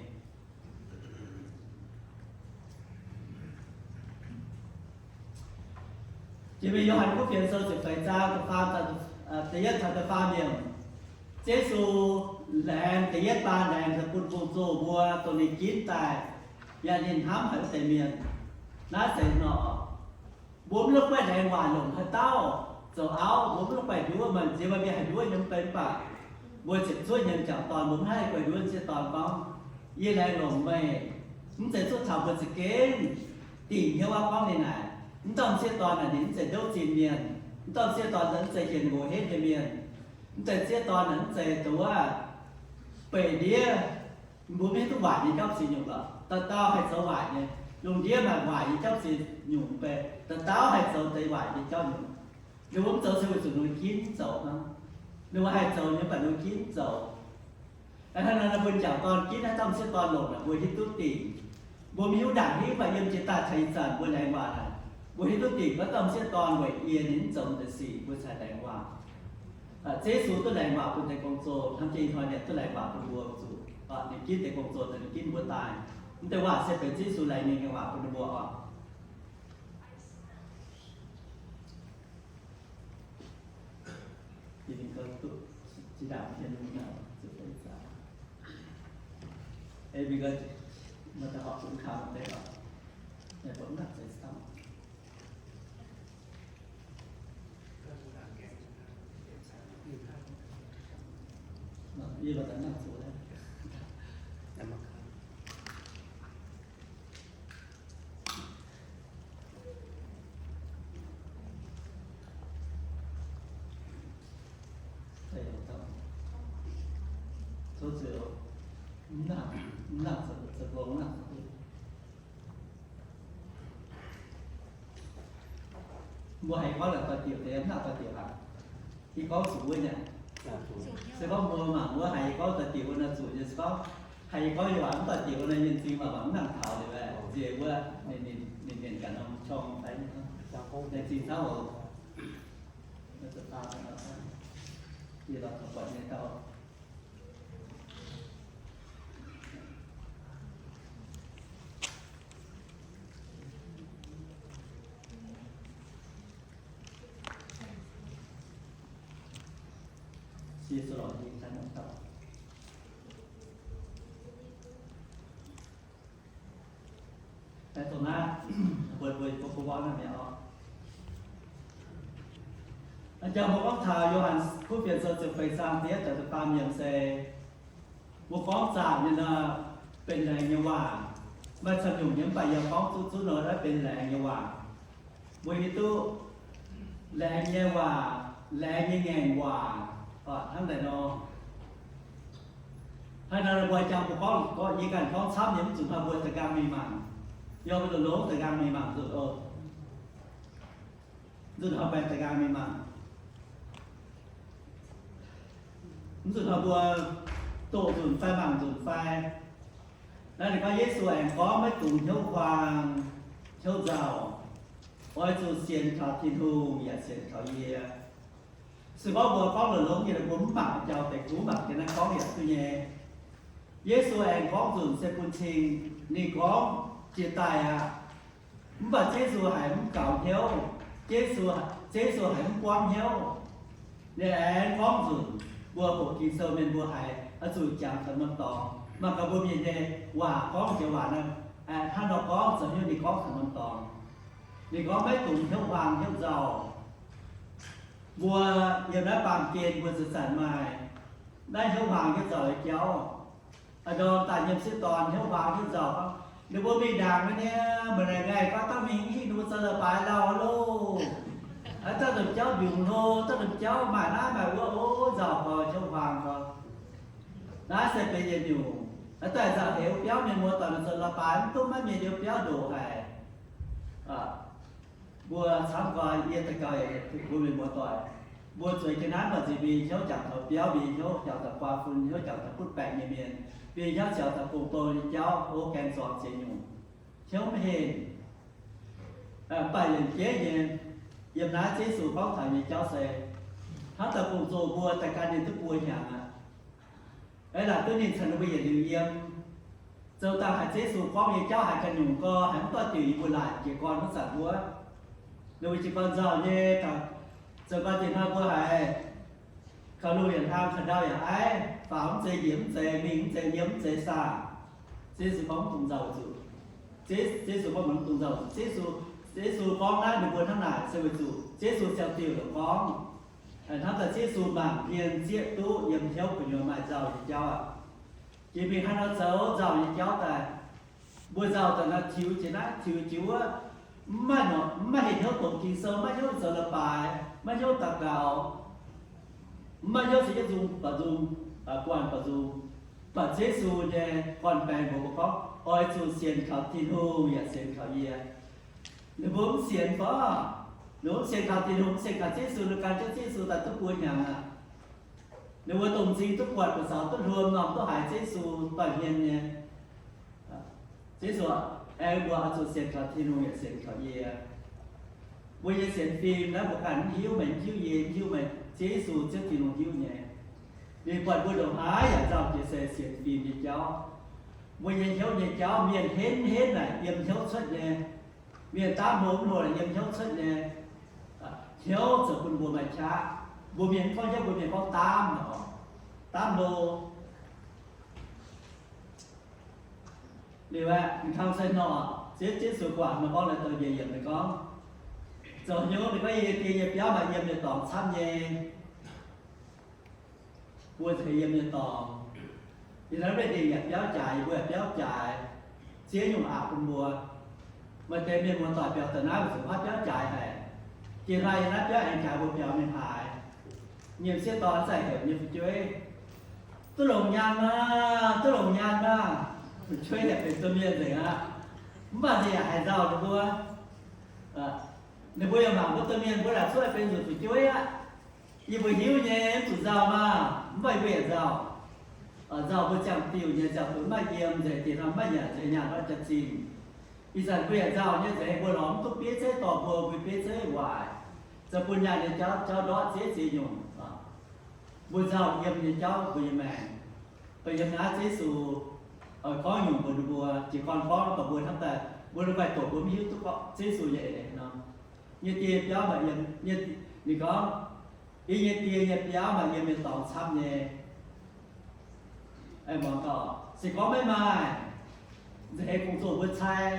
Jiex mingh Yo^han Kuv Fienx Sou ziepc feix zaang da'faam, da'yietv taux da'faam yiemc. Yesu laengz da'yietv baan laengz daaih bun gong-zoh mbuo dongh ninh ginv daaih yaac ninh hnamv haic wuov deix mienh. Naaiv se nor, mbuo mv la'guaih laengz waac longc haaix dauh zoux auv, mbuo mv la'guaih nduov, maaih nziex maaih mienh haih nduov nyei mv bei, mv baac mbuo ziepc zuoqv nyei m'jangc dorn mbuo mv haih guaih nduov m'sieqv dorn gorngv, yie laengz longc meih, mv zeiz zuov taux mbuo za'gengh dingc hnyouv aqv. Gorngv ninh naaic, mv dauh m'sieqv dorn naaic ninh mv zeiz ndouv zinh mienh, mv dauh m'sieqv dorn naaic mv zeiz hienx nqox henv nyei mienh, mv zeiz m'sieqv dorn naaic mv zeiz dongh wuov beih ndiev, mbuo mv hiuv duqv waaic nyei jauv ziex nyungc lorqc. Dauh dauh haih zoux waaic nyei, lungh ndiev maaih waaic nyei jauv ziex nyungc mv bei, dauh dauh haih zoux deix waaic nyei jauv nyungc. Ninh mbuo mv zoux se weic zuqc ninh mbuo ginv zoux hnangv. Ninh mbuo haih zoux nyei, mv baac ninh mbuo ginv zoux. Hnangv naaic, mbuo m'jangc dorn ginv haaix dauh m'sieqv dorn longc naaic, mbuo hiuv duqv dingc. Mbuo mv hiuv ndaangc hingv, mv baac yiem jiex daaih taux ih zanc mbuo laengz waac naaic, mbuo hiuv duqv dingc gorngv dauh m'sieqv dorn weic yie ninh mv zoux deix sic mbuo cingx laengz waac. Ziouv Yesu duqv laengz waac bun deix gong-zoh, hnamv jienv ih hnoi ninh duqv laengz waac bun mbuo zuqc. Ninh ginv deix gong-zoh daaih, ninh ginv mbuo daaih. Mv deix waac se benx Ziouv Yesu laengz nyei waac bun ninh mbuo oc. Mbuo haiz gorngv la'doix diuc deix mv nangc doix diuc aqv. Yie gorngv zuqc wuov nyei. Se gorngv mbuo mangc wuov haiz yie gorngv doix diuc wuov nor zuqc nyei. Se gorngv haiz yie gorngv nyei waac mv doix diuc wuov nor, yie zingh waac mv nangc taux liuz, nziex wuov ninh, ninh, ninh mienh ganh norm qorng daaih nyei, ninh zingh taux oc. Yie lorz taux buatc nyei dauh. Aa, jangx mbuo gorngv taux Yo^han Kuv Fienx Sou ziepc feix zaang da'yietv taux da'faam yiemc se, mbuo gorngv zaangc nyei nor, benx laengz nyei waac. Maaih camv nyungc nyei, mv baac yie gorngv zuqc zuqc nor, naaiv benx laengz nyei waac. Mbuo hiuv duqv laengz nyei waac, laengz nyei ngaengc waac, hnangv naaic nor. Hnangv naaic mbuo jangx mbuo gorngv, yie ganh gorngv camv nyei, mv zuqc hnoi mbuo da'nqaang mingh mangc. Yie mbuo longx-longx da'nqaang mingh mangc nzunc oc. Nzunc hnoi baengh da'nqaang mingh mangc. Mv zuqc hnoi mbuo doqc nzunc fai mangc nzunc fai. Naaiv ninh gorngv Yesu aengx gorngv, maiv dungx hnyouv huaang hnyouv nzauh. Oix zuqc sienx kaux Tin-Hungh yaac sienx kaux yie. Se gorngv mbuo gorngv longx-longx nyei, mbuo mv mangc jauv deix, mv mangc ga'naaiv gorngv yaac duqv nyei. Yesu aengx gorngv nzunc se bun cing, ninh gorngv jiex daaih aqv. Mv baac Yesu haiz mv gaux hnyouv, Yesu, Yesu haiz mv buangv hnyouv. Ninh aengx gorngv nzunc, mbuo hoqc Ging-Sou mienh mbuo haiz oix zuqc jangx taux norm dorngx. Mangc gaax mbuo mienh nyei waac gorngv jiex waac naaiv, hnangv nor gorngv zoux hnyouv ninh gorngv taux norm dorngx. Ninh gorngv maiv dungx hnyouv huaang hnyouv nzauh. Mbuo yiem naaiv baamh gen mbuo zanc-zanc maaih naaiv hnyouv huaang hnyouv nzauh nyei jauv. Aa, ndorm daaih nyei m'sieqv dorn hnyouv huaang hnyouv nzauh gorngv, ninh mbuo mingh ndaangc maiv niaa, maiv naaic ngaih gorngv dangh mingh hingh ninh mbuo zoux leiz-baaix lauh loh. Aa, dangh ndomh jauv mbiungc hlo, dangh ndomh jauv maaih naaiv maaih wuov, o, nzauh gorx hnyouv huaang gorx. Naaiv se benx yietc nyungc. Aa, daaih nzauh heix wuov biauv mienh muoz-doic mingh zoux leiz-baaix mv duqv maiv mienh liuz biauv ndoqc haic. Mbuo camv gorx yie daux gaux yaac mbuo mienh muoz-doic, mbuo zueiz jienv naaiv maaih nziex mbuo nyei hnyouv jangx taux biauv, mbuo nyei hnyouv jangx taux guaa fun, hnyouv jangx taux butv baengc nyei mienh, mbuo nyei hnyouv jangx taux gong-bou nyei jauv, o, gaeng zorng ziex nyungc. hnyouv maiv henh, mv baac yienc jeiv nyei, yiem naaiv Yesu gorngv taux nyei jauv se hnangv daaih bungx zoh mbuo daaih gan ninh duqv buo hnyangx aqv. Aeqv, laaic duqv ninh caux ninh mbuo yietc liuz yiem, zoux daaih haiz Yesu gorngv nyei jauv haiz ganh nyungc gorx, haiz mv doix diuc yie mbuo laaic jiez gorn wuov zanc wuov, ninh mbuo jiez gorn nzauh nyei, zoux gorn diex hnoi mbuo haiz kaux lungh yaac hlang, kaux ndau yaac aiv, faaux mv zeiz, njiec mv zeiz, mingh mv zeiz, yiem mv zeiz saah. Yesu gorngv mv dungx nzauh zuqc. Yesu gorngv mv dungx nzauh zuqc. Yesu gorngv naaiv ninh mbuo hnangv naaic se weic zuqc Yesu ziangh diuh longc gorngv, hnamv daaih Yesu mangc hmien zieqv duqv yiem hnyouv gu'nyuoz maaih nzauh nyei jauv aqv. Jiex mingh haaix nor zoux nzauh nyei jauv daaih. Mbuo nzauh daaih nor tiux jiex naaiv tiux jiex wuov, mv maaih, mv maaih hec hnyouv doqc Ging-Sou, maiv hiuv zoux leiz-baaix, maiv hiuv daux gaux, mv maaih hiuv se yietv nzung baac nzung, guanh baac nzung. Baac Yesu nyei gorn-baengx mbuox mbuo gorngv, oix zuqc sienx kaux Tin-Hungh yaac sienx kaux yie. Ninh mbuo mv sienx fai? Ninh mbuo mv sienx kaux Tin-Hungh, mv sienx kaux Yesu, ninh gan jienv Yesu daaih duqv buo hnyangx aqv. Ninh mbuo dongh m'zing duqv buatc, buatc zaux duqv hluom, norm duqv haiz Yesu doix-hmien nyei. Yesu aengx mbuox oix zuqc sienx kaux Tin-Hungh yaac sienx kaux yie. Mbuo nyei sienx fim naaiv mbuo ganh mv hiuv, meih mv hiuv, yie mv hiuv, meih Ziouv Yesu, Ziouv Tin-Hungh hiuv nyei. Ninh buatc mbuo ndongc haaix yaac nzauh jiex se sienx fim nyei jauv. Mbuo nyei hnyouv nyei jauv, mienh henv henv naaic yiem hnyouv cuotv nyei. Mienh daamv hlo mv hlo naaic yiem hnyouv cuotv nyei. Hnyouv zoux bun mbuo maaih qaqv. Mbuo mienh mv gorngv hnyouv, mbuo mienh gorngv daamv, daamv hlo. Liuz aeqv, ninh kang se nor, Ziouv Yesu guangc nor gorngv, lai-doux njiec yiemc ninh gorngv, zoux hnyouv ninh gorngv, yie nyei die nyei biauv maaih yiem nyei dorngx camv nyei. Mbuo za'gengh yiem nyei dorngx. Yie hnamv mv deix yaac biauv jaaix, yie mbuo yaac biauv jaaix. Ziex nyungc aqc bun mbuo. Maaih deix mienh muoz-doic biaux daaih naaiv, weic zuqc mv haih biauv jaaix haic. Jiex hlaax yiem naaiv biauv aengx jaaix mbuo biaux mingh haaix. Nyiemc sieqv dorn za'gengh heuc nyei fu'jueiv, duqv longc nyaanh maah, duqv longc nyaanh maah. Fu'jueiv yaac benx domh mienh nzengc aqv. Mv baac ninh yaac haiz nzauh ninh mbuo. Ninh mbuo yaac mangc mbuo domh mienh, mbuo laaic cuotv benx nzunc fu'jueiv aqv. Yie mbuo hiuv nyei, mv zuqc nzauh maah, mv baac yie mbuo yaac nzauh. Nzauh mbuo ziangh diuh nyei, ziangh diuh mv maaih yiem, nzengc dieh hnoi mv maaih nyanc, nzengc nyanc hnoi jaax-zinh. Ih zanc mbuo yaac nzauh nyei, nzengc mbuo lorz mv duqv bieiv zeiv dorh mbuo, mbuo bieiv zeiv waaic. Zoux bun nyaanh nyei jauv, jauv ndortv ziex ziex nyungc. Mbuo nzauh yiem nyei jauv mbuo nyei maengc. Baac yiem naaiv Yesu gorngv nyungc mbuox ninh mbuo, jiez gorn gorngv baac mbuo hnamv daaih, mbuo la'guaih doqc mbuo mv hiuv duqv gorngv Yesu nyei eix leiz nor. Yie nyei die biauv maaih yiem, ninh gorngv, yie nyei die nyei biauv maaih yiem nyei dorngx camv nyei. Muangx gaax, se gorngv maiv maaih, nza'heix gong-zoh mbuo cai.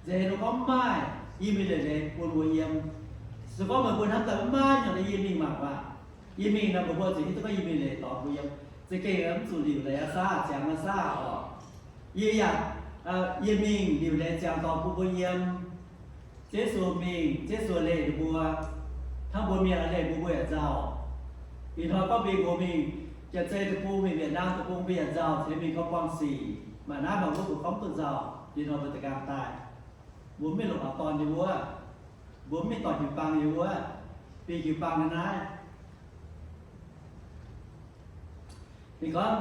Nza'heix ninh gorngv mv maaih, yie mingh leiz leiz bun mbuo yiem. Se gorngv meih mbuo hnamv daaih mv maaih nyungc, yie mingh mangc waac. Yie mingh nor, meih mbuo zuqc hiuv duqv gorngv yie mingh leiz dorngx bun yiem. Za'gengh mv zuqc liuc leiz aqv saah, ziangx aqv saah oc. Yie yaac, yie mingh liuc leiz ziangx dorngx bun mbuo yiem. Yesu mingh, Yesu leih ninh mbuo. Hnangv mbuo mienh leih mbuo, mbuo yaac nzauh. Ih hnoi gorngv mbuo mingh Janx-Zei Deic-Bung, mingh Wietc Naam Deic-Bung, mbuo yaac nzauh, ceix mingh gorngv buangh sic. Maaih naaiv maaih wuov mbuo gorngv duqv nzauh. Ih hnoi mbuo da'nqaang daaih, mbuo mv mingh longc auv-dorn nyei wuov, mbuo mv mingh dorh jiu-baang nyei wuov, bingh jiu-baang nyei naaiv. Ninh gorngv,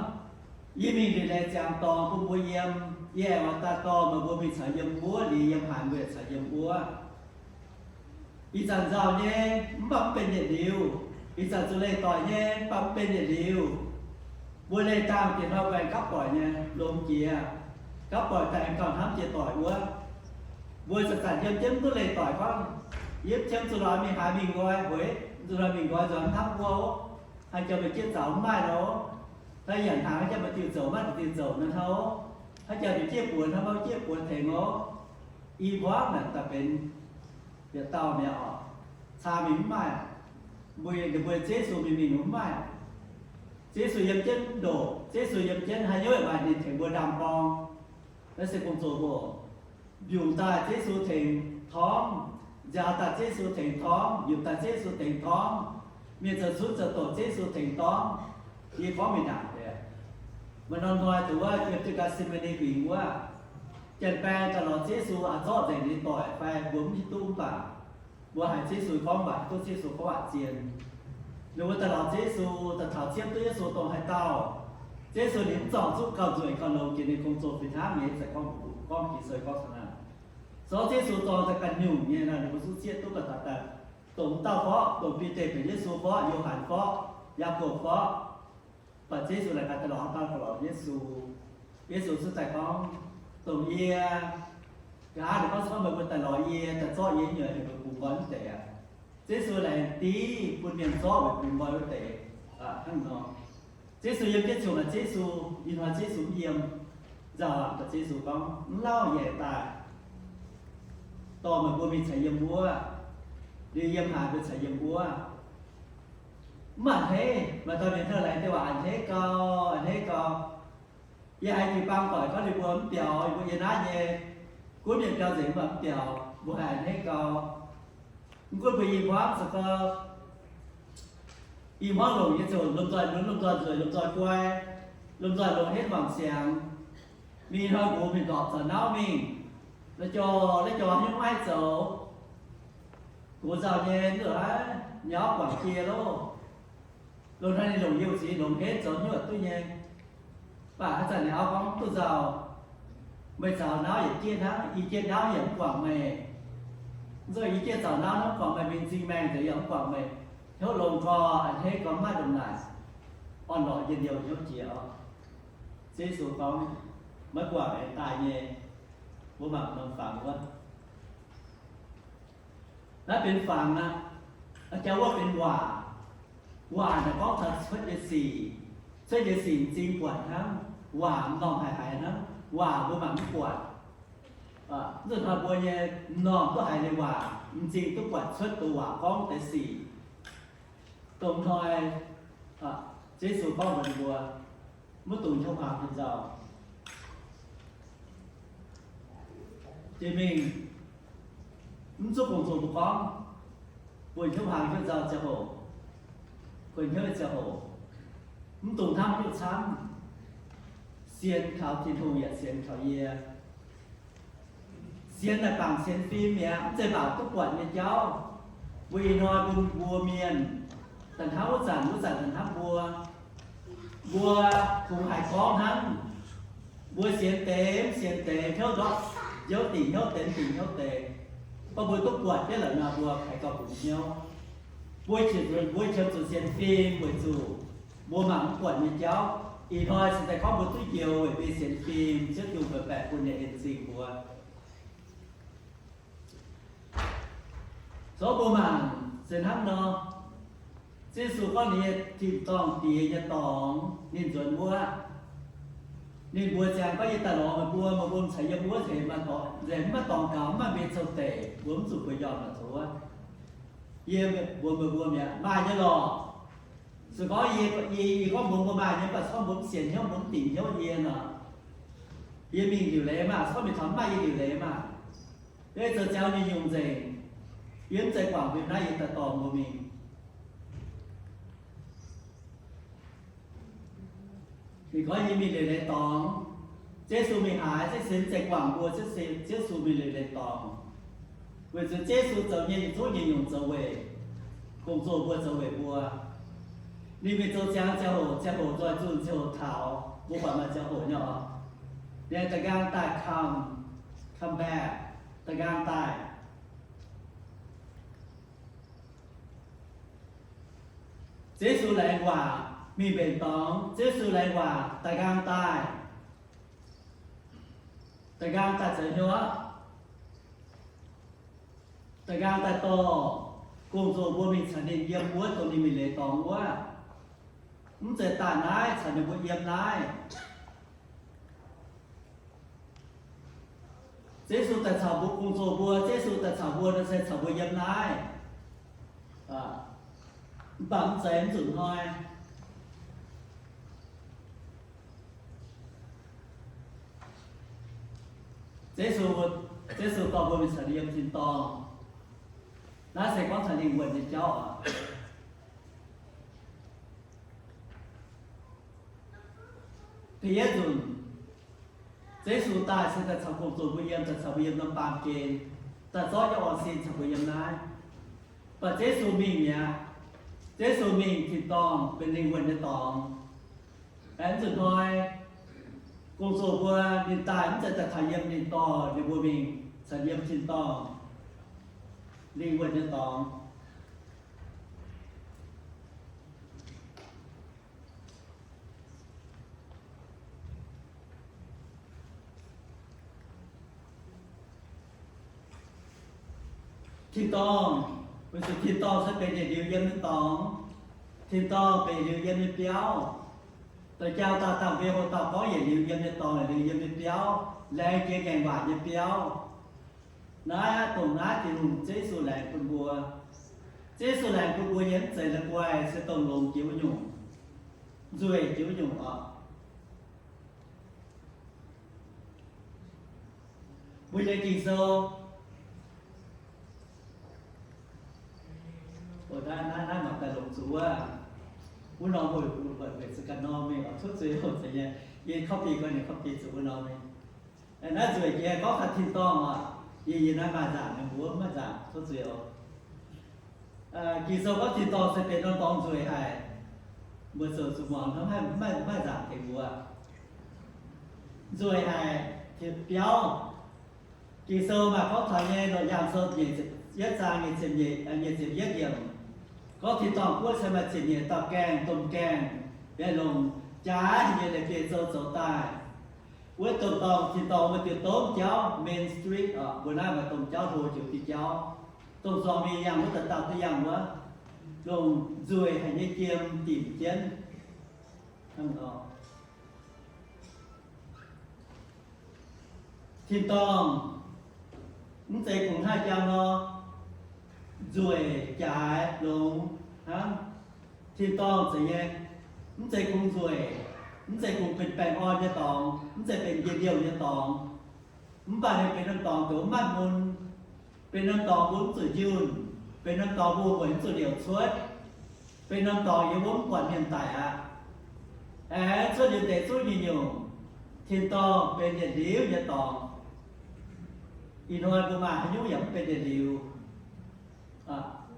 yie mingh liuc leiz ziangx dorngx bun mbuo yiem. Yie aengx oix daaih dorh meih mbuo mingh caux yiem wuov liuz, yiem haaix mbuo yaac caux yiem wuov. Ih zanc nzauh nyei, mv baac mv benx yietc liuz. Ih zanc zuqc leih doic nyei, mv baac mv benx yietc liuz. Mbuo leih dangh diex hnoi mbuo aengx gapv boic nyei, longx jiex. Gapv boic daaih aengx gauh hnamv jiex doic wuov. Mbuo zanc-zanc yiem jienv mv duqv leih doic gorngv, yie mv qiemx zuqc lorz mingh haaix mingh nqoi, weic zuqc lorz mingh nqoi nzuonx mv hnamv wuov. Haaix jauv meih jieqv zaux mv maaih nor, hnangv yaac hnaangx haaix jauv meih diuh zouc maiv diuh zouc nor hnangv. Haaix jauv meih jieqv buonc hnangv, maiv jieqv buonc tengx oc. I hmuangv naaic daaih benx yietc dauh mi'aqv oc. Caa mingh mv maaih. Mbuo, ninh mbuo Yesu mingh mingh mv maaih. Yesu yiem jienv ndoqc, Yesu yiem jienv haaix nyungc yaac maaih ninh tengx mbuo ndaam-borng. Naaiv se gong-zoh mbuo. Mbiungc daaih Yesu tengx torngv, nziaaux daaih Yesu tengx torngv, mbiungc daaih Yesu tengx torngv, mienh zoux cunv zoux doqc Yesu tengx torngv. Yie gorngv mingh ndaangc deix, maaih norm hnoi dongh wuov yiem jienv Getc^se^maa^ni Huingx wuov, janx-baeng daaih lorz Yesu aqc zorqv nzengc ninh doic fai mbuo mv hiuv duqv mv baac mbuo haiz Yesu gorngv waac, duqv Yesu gorngv waac zien. Ninh mbuo daaih lorz Yesu, daaih taux ciepv duqv Yesu dongh haaix dauh. Yesu ninh mv zorngc zuqv gauh nzueic gauh longx jiex ninh gong-zoh fih hnangv nyei, ih zanc gorngv, gorngv Ging-Sou gorngv taux naaiv. Zorqv Yesu dorng daaih ganh nyungc nyei nor, ninh mbuo zungv zieqv duqv ga'taux daaih. Dongh m'dauh forv, dongh Bide benx Yesu forv, Yo^han forv, Yaakopv forv, baac Yesu laengz gaax daaih lorz haaix dauh daaih lorz Yesu. Yesu zungv daaih gorngv, dongh yie, nqa'haav ninh gorngv, corc meih mbuo daaih lorz yie, daaih zorqv yie nyuoqc heuc meih bungx nqoi mv deix aqv. Yesu laengz div bun mienh zorqv weic bungx nqoi wuov deix hnangv nor. Yesu yiem jienv ziouc maaih Yesu, ih hnoi Yesu mv yiem. Nzauh aqv, Yesu gorngv, mv lauh, yie aengx daaih, dorh meih mbuo mingh caux yiem wuov. Liuz yiem haaix mbuo caux yiem wuov. Mv a'hneiv, maaih dauh mienh hnangv laengz deix waac, a'hneiv gau, a'hneiv gau. Yie haiz jiu-baang doic gorngv ninh mbuo mv biaux, yie mbuo yiem naaiv nyei gunv mienh biaux nzengc mv baac mv biaux, mbuo haiz a'hneiv gau. Mv gunv mbuo i hmuangv se gorngv i hmuangv longc nyei ziouc lomh nzoih lunx, lomh nzoih nzueic, lomh nzoih guai, lomh nzoih longx henv wangc siangx. Mingh hnoi nqox mingh ndorpc zaux nauv mingh, la'jorngh la'jorngh haaix nyungc maiv haih zoux. Gox nzauh nyei, nzauh haic, nyauv guangc jiex loh. Loz-hnoi ninh longc yie mbuo ziex longx henv zoux nyuoqc duqv nyei. Mv baac haaix zanc ninh auv gorngv, duqv nzauh, meih zaux nauv yietc jieqv hnangv, i jieqv nauv yaac mv guangc meih. Nzauh, i jieqv zaux nauv hnangv guangc meih, mingh m'zing maengh nzengc yaac mv guangc meih. Hnyouv longx gorx, a'hneiv gorx, mv maaih ndongc naaic, orn-lorqc njien-youh hnyouv jiex oc. Yesu gorngv, maiv guangc aengx daaih nyei. Mbuo mangc norm fangx wuov. Naaiv benx fangx aqv. Jauv wuov benx waac. Waac naaic gorngv taux cuotv nyei sic. Cuotv nyei sic m'zing buatc hnangv. Waac m'normh haic haic hnangv. Waac mbuo mangc mv buatc. Nzunc hnoi mbuo nyei m'normh duqv haiz ninh waac, m'zing duqv buatc cuotv doz waac gorngv deix sic. Dongh hnoi Yesu gorngv mbuox ninh mbuo, maiv dungx hnyouv hnaangx hnyouv nzauh. Jiex mingh, mv zuqc gong-zoh mbuo gorngv, bueix hnyouv hnaangx hnyouv nzauh ziangh hoc, bueix hnyouv nyei ziangh hoc, mv dungx hnamv hnyouv camv. Sienx kaux Tin-Hungh yaac sienx kaux yie. Sienx naaic bangc sienx fim mi'aqv, mv zeiz mangc duqv buatc nyei jauv. Mbuo ih hnoi bun mbuo mienh daaih hnamv wuov zanc, wuov zanc daaih hnamv mbuo. Mbuo kungx haih gorngv hnangv, mbuo sienx deix mv sienx deix, hnyouv ndortv hnyouv, dingc hnyouv deix mv dingc hnyouv deix. Gorngv mbuo duqv buatc jienv la'nor, mbuo haiz gauh bungx hnyouv. Mbuo qiemx zuqc, mbuo qiemx zuqc sienx fim weic zuqc mbuo mangc mv buatc nyei jauv. Ih hnoi se daaih gorngv mbuo duqv njoux weic mbuo sienx fim, Ziouv Tin-Hungh baeqc bun nyei en-zingh mbuo. Zoux mbuo mangc se hnangv nor, Yesu gorngv ninh nyei tin-dorngh Diex nyei dorngx ninh nzuonx wuov, ninh mbuox ziangx gorngv, yie daaih lorz meih mbuo, meih mbuo mv caux yiem wuov nzengc, mv maaih dorngx, nzengc mv maaih dorngx gaux, mv maaih mbenc zoux deic, mbuo mv zuqc bueix njormh la'zox wuov. Yie mbuox meih mbuo mi'aqv, maaih nyei lorqc. Se gorngv yie, yie, yie gorngv mbuox mbuo maaih nyei, mv baac corc mbuo mv sienx hnyouv, mbuo mv dingc hnyouv yie nor, yie mingh liuc leiz maah, corc mingh taux mv maaih yie liuc leiz maah. Yie zoux ziangx nyungc-nyungc nzengc. Yie mv zeiz guangc mbuo naaiv, yie daaih dorh mbuo mingh. Ninh gorngv yie mingh liuc leiz dorngx. Ziouv Yesu mingh haaix, Ziouv Yesu mv zeiz guangc mbuo, Ziouv Yesu, Ziouv Yesu mingh liuc leiz dorngx. Weic zuqc Ziouv Yesu zoux nyei yietc zungv nyungc-nyungc zoux weic gong-zoh mbuo, zoux weic mbuo. Ninh mingh zoux ziangx ziangh hoc, ziangh hoc nzoih zunh, ziangh hoc taux, mbuo buatc maaih ziangh hoc nyei oc. Ninh da'nqaang daaih, come, come back, da'nqaang daaih. Ziouv Yesu laengz waac mingh mbenc dorngx, Ziouv Yesu laengz waac da'nqaang daaih. Da'nqaang daaih zoux hnyouv aqv. Da'nqaang daaih dorh gong-zoh mbuo mingh caux ninh yiem wuov dongh ninh mingh liuc leiz dorngx wuov. Mv zeiz daaih naaiv caux ninh mbuo yiem naaiv. Ziouv Yesu daaih caux mbuo gong-zoh mbuo, Ziouv Yesu daaih caux mbuo nor se caux mbuo yiem naaiv. Mv baac mv zeiz mv nzunc hnoi. Ziouv Yesu, Ziouv Yesu dorh mbuo mingh caux ninh yiem tin-dorngh. Naaiv se gorngv taux lingh wuonh nyei jauv oc. Da'yietv nzunc, Ziouv Yesu daaih se daaih caux gong-zoh mbuo yiem, daaih caux mbuo yiem norm baamh gen, daaih zorqv jienv orn-sin caux mbuo yiem naaiv. Mv baac Ziouv Yesu mingh mi'aqv. Ziouv Yesu mingh tin-dorngh benx lingh wuonh nyei dorngx. Aengx mv nzunc hnoi, gong-zoh mbuo ninh daaih mv zeiz daaih taux yiem, ninh dorh ninh mbuo mingh. caux yiem tin-dorngh lingh wuonh nyei dorngx. Tin-dorngh, weic zuqc tin-dorngh se benx yietc liuz yiem nyei dorngx. Tin-dorngh benx yietc liuz yiem nyei biauv. Dorh jaa dauh dangh mbuo houx dauh gorngv yietc liuz yiem nyei dorngx, yietc liuz yiem nyei biauv, laengz jiex ngaengc waac nyei biauv. Naaiv aqv, dongh naaiv Tin-Hungh, Ziouv Yesu laengz bun mbuo. Ziouv Yesu laengz bun mbuo nyei mv zeiz la'guaih, se dongh longx jiex wuov nyungc, nzueic jiex wuov nyungc oc. Mbuo nyei Ging-Sou, naaiv, naaiv, naaiv mangc daaih longc zuqc wuov, wuov norm mbuo, mbuo, mbuo, mbuo se ganh norm mingh oc, cuotv zuiz oc, zeiz nyei. Yie copy gau, ninh copy zuqc wuov norm mingh. Naaiv nzueic jiex gorngv taux tin-dorngh oc. Yie, yie naaiv maaih nzaangc nyei, mbuo mv maaih nzaangc, cuotv zuiz oc. Ging-Sou gorngv tin-dorngh se benx norm dorngx nzueic haic. Mbuo zoux zuqc muangx hnangv, maiv, maiv nzaangc tengx mbuo. Nzueic haic, biauv. Ging-Sou maaih gorngv taux nyei, Loz-Yaangh Sou nyic ziepc yietv zaang nyic ziepc, nyic ziepc yietv yiemc, gorngv tin-dorngh guoqv se maaih ziepc nyeic dauh gaengh, domh gaengh, yaac longc jaaix nyei leiz-bieqc zou zoux daaih. Wuov domh dorngh, tin-dorngh wuov diuh domh jauv, main street oc, mbuo naaiv maaih domh jauv hlo joux diuh jauv. Domh zuangx mingh yangh wuov dauh dauh duqv yangh wuov, longc nzueic haic nyei jiem dimc jienv. Tin-dorngh mv zeiz kungx haaix jangx nor, nzueic jaaix longx hnangv. Tin-dorngh zeiz nyei, mv zeiz kungx nzueic, mv zeiz kungx benx baengh orn nyei dorngx, mv zeiz benx njien-youh nyei dorngx. Mv baac ninh benx norm dorngx, dongh maaih mun, benx norm dorngx mbuo mv zuqc njunh, benx norm dorngx mbuo mueic mv zuqc liouc cuotv, benx norm dorngx yie mbuo mv buatc mienh daic aqv. Aengx cuotv liuz deix zungv nyei nyungc, tin-dorngh benx yietc liuz nyei dorngx. Ih hnoi mbuo maaih haaix nyungc yaac mv benx yietc liuz.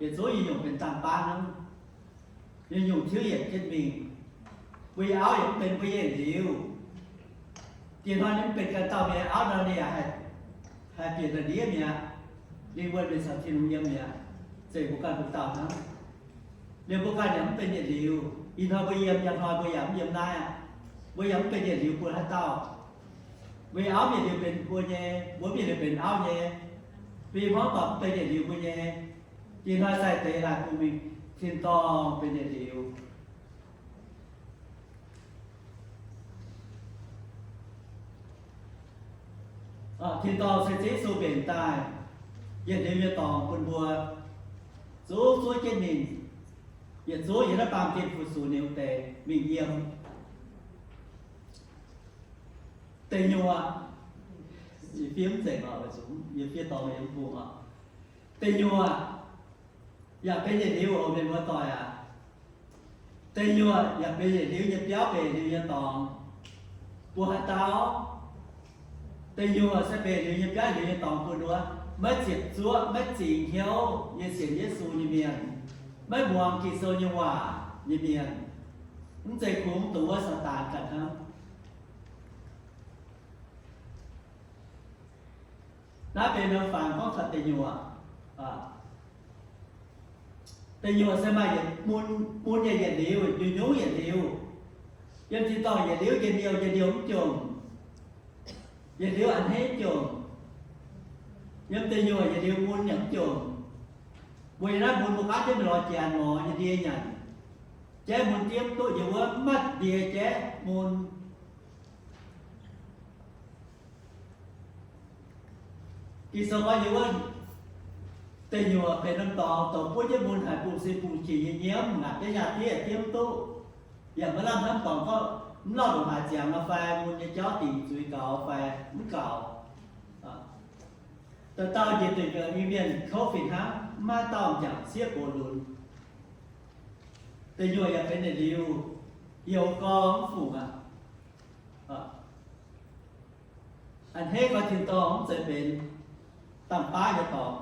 Yietc zungv nyei nyungc benx dangh baav hnangv. Nyei nyungc tiuv yienc jienv mingh. Mbuo nyei auv yaac mv benx mbuo nyei yietc liuz. Diex hnoi ninh mv benx ganh dauh mienh auv nor, ninh yaac haih bieqc daaih ndiev mi'aqv. Lingh wuonh mienh caux Tin-Hungh yiem mi'aqv. Zeiz mbuo ganh mbuo dauh hnangv. Liuz mbuo ganh yaac mv benx yietc liuz. Ih hnoi mbuo yiem, njang hnoi mbuo yaac mv yiem naaiv aqv. Mbuo yaac mv benx yietc liuz mbuo haaix dauh. Mbuo nyei auv mv yietc liuz benx mbuo nyei, mbuo mv yietc liuz benx auv nyei. Mbuo nyei hmuangv doic mv benx yietc liuz mbuo nyei. Diex hnoi sai deix laaix bun mingh, tin-dorngh benx yietc liuz. Tin-dorngh se Ziouv Yesu mbenc daaih yietc liuz nyei dorngx bun mbuo, zuqc zuov jienv ninh, yietc zuqv yiem naaiv baamh gen fu-sux ninh deix mingh yiem. Deic nyuoqc, yie fiev mv zeiz oc, yie fiev dorngx yie mv bung oc. Deic nyuoqc yaac benx yietc liuz oc, mienh muoz doic aac. Deic nyuoqc yaac benx yietc liuz nyei biauv, benx yietc liuz nyei dorngx. Mbuo haaix dauh? Deic nyuoqc se benx yietc liuz nyei biauv, yietc liuz nyei dorngx bun wuov maiv ziepc zuoqv, maiv zingx hnyouv nyei sienx Yesu nyei mienh, maiv muangx Ging-Sou nyei waac nyei mienh. Mv zeiz kungx dongh wuov Saadaan ganh hnangv. Naaiv benx norm fangx gorngv taux deic nyuoqc. Deic nyuoqc se maaih yietc mun, mun yaac yietc liuz, nyungc-nyungc yietc liuz. Yiem tin-dorngh yietc liuz njien-youh, njien-youh mv jomc. Yietc liuz a'hneiv jomc. Yiem deic nyuoqc yietc liuz mun yaac mv jomc. Mbuo yiem naaiv mun mbuo gaanv jienv mingh lorz jiex an mor nyei ndie nyanc. Jaiv mun diev mv duqv, yiem wuov mv maaih ndie jaiv mun. Ging-Sou gorngv yiem wuov deic nyuoqc benx norm dorngx, dorh buov jienv mun haic, bungx sin bungx qiex nyei nyiemv, ngaatc jienv nyaah diev diev mv duqv. Yaac maiv lamh hnamv dorngx gorngv mv lauh ndongc haaix ziangx nor fai, mun nyei jauv dingc zuiz gaux fai mv gaux. Dauh dauh njiec deic nyuoqc nyei mienh kouv fih hnangv, mv maaih dauh m'jangc siev gox lunx. Deic nyuoqc yaac benx yietc liuz, youz gorx mv fungc aqv. A'hneiv gorx tin-dorngh mv zeiz benx dangh baav nyei dorngx.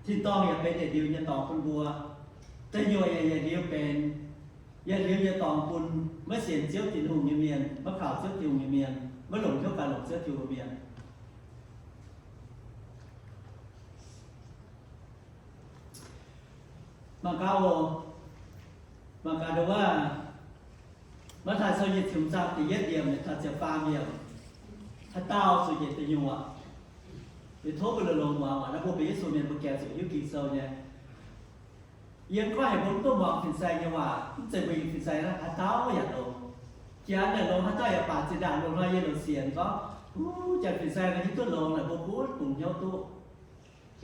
Tin-dorngh yaac benx yietc liuz nyei dorngx bun mbuo. Deic nyuoqc yaac yietc liuz benx yietc liuz nyei dorngx bun maiv sienx Ziouv Tin-Hungh nyei mienh, maiv kaux Ziouv Tin-Hungh nyei mienh, maiv longc hnyouv ganh longc Ziouv Tin-Hungh nyei mienh. Mangc gaax oc. Mangc gaax ndongc wuov, Matv^taai Sou nyei ziepc hmz zaang da'yietv yiemc taux ziepc faam yiemc, haaix dauh zuqc njiec deic nyuoqc, yie tov mbuo longx-longx muangx. Naaiv mbuo benx Yesu mienh mbuo gaengh zuqc hiuv Ging-Sou nyei. Yie gorngv heuc mbuo mv duqv muangx fin-saeng nyei waac, mv zeiz mbuo nyei fin-saeng naaiv haaix dauh yaac longx. Janx yaac longx, haaix dauh yaac baac zinh ndaangc longx hnoi yie longc sienx gorngv, huv, janx fin-saeng naaiv hiuv duqv longx naaic, mbuo butv bungx hnyouv duqv.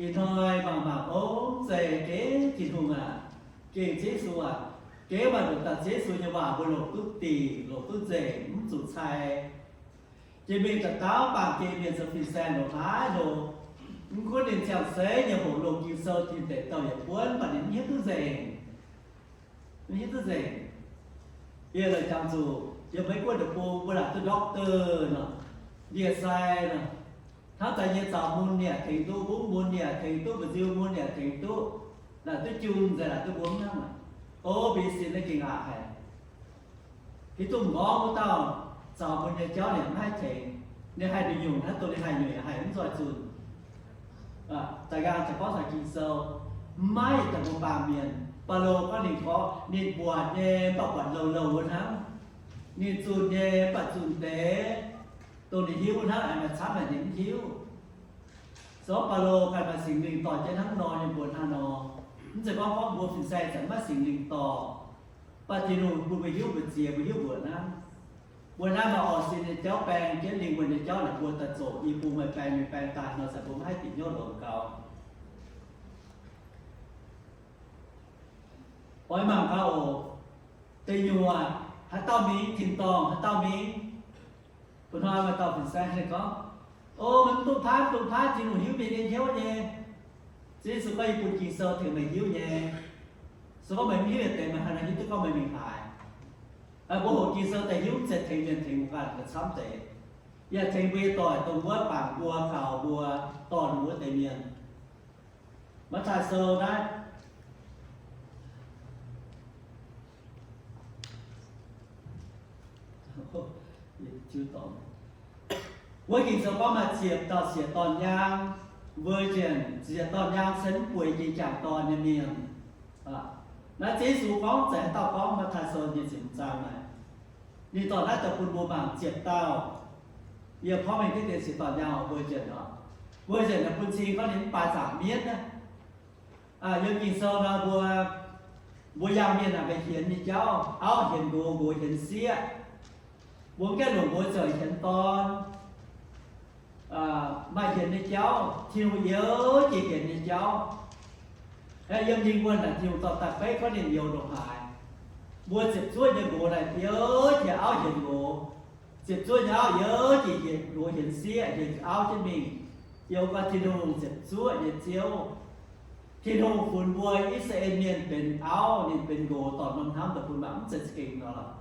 Ih hnoi mangc mangc, ov, mv zeiz gengh Tin-Hungh aac, gengh Ziouv Yesu aac, gengh maaih nduqc daaih Ziouv Yesu nyei waac mbuo longc duqv dingc, longc duqv nzengc, mv zuqc cai. Jiex mingh dauh dauh baamh gen mienh zoux fin-saeng longc haaix lo, mv gunv ninh ziangh seix nyei hoqc loz Ging-Sou tin deic douh yietc buonv, mv baac ninh mv hiuv duqv nzengc. Mv hiuv duqv nzengc. Yie la'jangx zuqc yiem Meiv Guoqv deic-bung mbuo laaic duqv doctor nor, ndie-sai nor, hnamv daaih nyei zaux mun yaac tengx duqv, mbungv mun yaac tengx duqv, mba'nziu mun yaac tengx duqv, laaic duqv jun nzengc, laaic duqv mbungv hnangv. O, mbuo nyei sin naaiv gengh aqc haic. Hiuv duqv m'nqorngv wuov dauh zaux mun nyei jauv ninh mv haih tengx. Ninh haih nduqc nyungc hnangv, dongh ninh haih nyungc yaac haih mv nzoih zunh. Da'nqaang daaih gorngv taux Ging-Sou, maiv yietc dauh mbuo baamh mienh. Baulo gorngv ninh gorngv ninh buatc nyei, mv baac buatc louh louh wuov hnangv. Ninh zunh nyei, mv baac zunh deix dongh ninh hiuv wuov hnangv, aengx maaih camv haic ninh mv hiuv. Se gorngv Baulo ganh maaih Singx Lingh dorh jienv hnangv nor nyei mbuox hnangv nor, mv zeiz gorngv gorngv mbuo fin-saeng zanc maiv Singx Lingh dorh, mv baac Tin-Hungh bun mbuo hiuv mbu'ziex, mbuo hiuv mbuoqc hnangv. Mbuo naaiv maaih orh sin nyei jauv baeng jienv lingh wuonh nyei jauv naaic, mbuo daaih zoqc i bung meih baeng, mingh baeng daaih nor, zanc mbuo maiv haih bieqc hnyouv longx gaux. Oix mangc gaax oc. Deic nyuoqc, haaix dauh mingh, tin-dorngh haaix dauh mingh. Bun hnoi maaih dauh fin-saeng gorngv, o, meih mv dungx paaiv, mv dungx paaiv, Tin-Hungh hiuv mienh nyei hnyouv nyei. Ziouv Yesu gorngv, yie bun Ging-Sou tengx meih hiuv nyei. Se gorngv meih mv hiuv yietc deix, meih haaix nor hiuv duqv gorngv meih mingh haaix? Mbuo hoqc Ging-Sou daaih hiuv mv zeiz tengx mienh, tengx mbuo ganh gauh camv deix. Yaac tengx mbuo nyei doic, dongh wuov bangc mbuo, kaux mbuo, dorh mbuo wuov deix mienh. Matv^taai Sou naaiv, wuov Ging-Sou gorngv maaih ziepc dauh sieqv dorn-yaang, virgin, ziepc dauh dorn-yaang se mv bueix jiex m'jangc dorn nyei mienh. Naaiv Ziouv Yesu gorngv, zeiz haaix dauh gorngv? Matv^taai Sou nyei ziepc hmz zaang naaic. Ninh dorh naaiv daaih bun mbuo mangc ziepc dauh. Yie porv mengh diqv dien sieqv dorn-yaang oc, virgin oc. Virgin naaic bun cing gorngv ninh mv baaix zaangc mienv naaiv. Yiem Ging-Sou nor mbuo, mbuo yaangh mienh naaic maaih hienx nyei jauv, auv hienx nqox, nqox hienx sieqv. Mbuo mv gaengh longc nqox ziouc hienx dorn. Maaih hienx nyei jauv, Tin-Hungh youz jiex hienx nyei jauv. Yiem lingh wuonh naaic Tin-Hungh dorh daaih beiv gorngv ninh youz ndongc haaix. Mbuo ziepc zuoqv nyei nqox naaic youz jiex auv hienx nqox, ziepc zuoqv nyei auv youz jiex hienx nqox hienx sieqv, hienx auv jienv mingh, youz gau Tin-Hungh ziepc zuoqv nyei Ziouv. Tin-Hungh funx mbuo I^saa^laa^en Mienh benx auv, ninh benx nqox, dorh norm hnamv daaih bun mangc, mv zeiz za'gengh nor lorqc.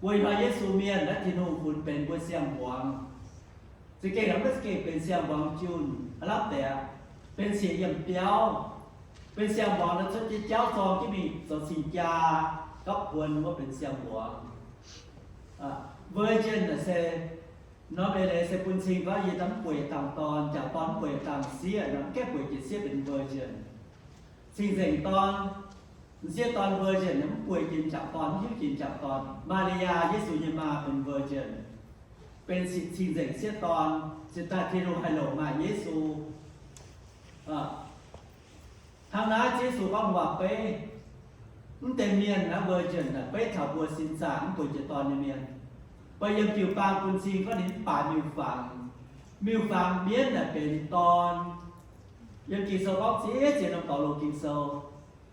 Mbuo ih hnoi Yesu Mienh naaiv Tin-Hungh funx benx mbuo siang-mbuangz. Za'gengh maiv za'gengh benx siang-mbuangz junh, aav lamh deix aqv. Benx siec yiemh biauv, benx siang-mbuangz nor cuotv jienv jauv zorng jienv mingh zoux cing-jaa gapv kuon wuov benx siang-mbuangz. Virgin naaic se, norm eix leiz se bun cing gorngv yie daaih mv bueix dangh dorn, m'jangc dorn mv bueix dangh sieqv nor, mv gaengh bueix jiex sieqv benx virgin. Cing-nzengc dorn, m'sieqv dorn virgin mv bueix jiex m'jangc dorn, mv hiuv jiex m'jangc dorn. Maa^li^yaa, Yesu nyei maa, benx virgin, benx cing-nzengc sieqv dorn, cingx daaih Tin-Hungh haih longc maaih Yesu. Hnangv naaiv Ziouv Yesu gorngv waac-beiv, mv deix mienh naaiv virgin naaic beiv taux mbuo sin zaangc mv bueix jiex dorn nyei mienh. Mv baac yiem jiu-baang bun cing gorngv ninh mv baaix miuc-fangx. Miuc-fangx mienv naaic benx dorn. Yiem Ging-Sou gorngv ziex ziex norm dorh loz Ging-Sou.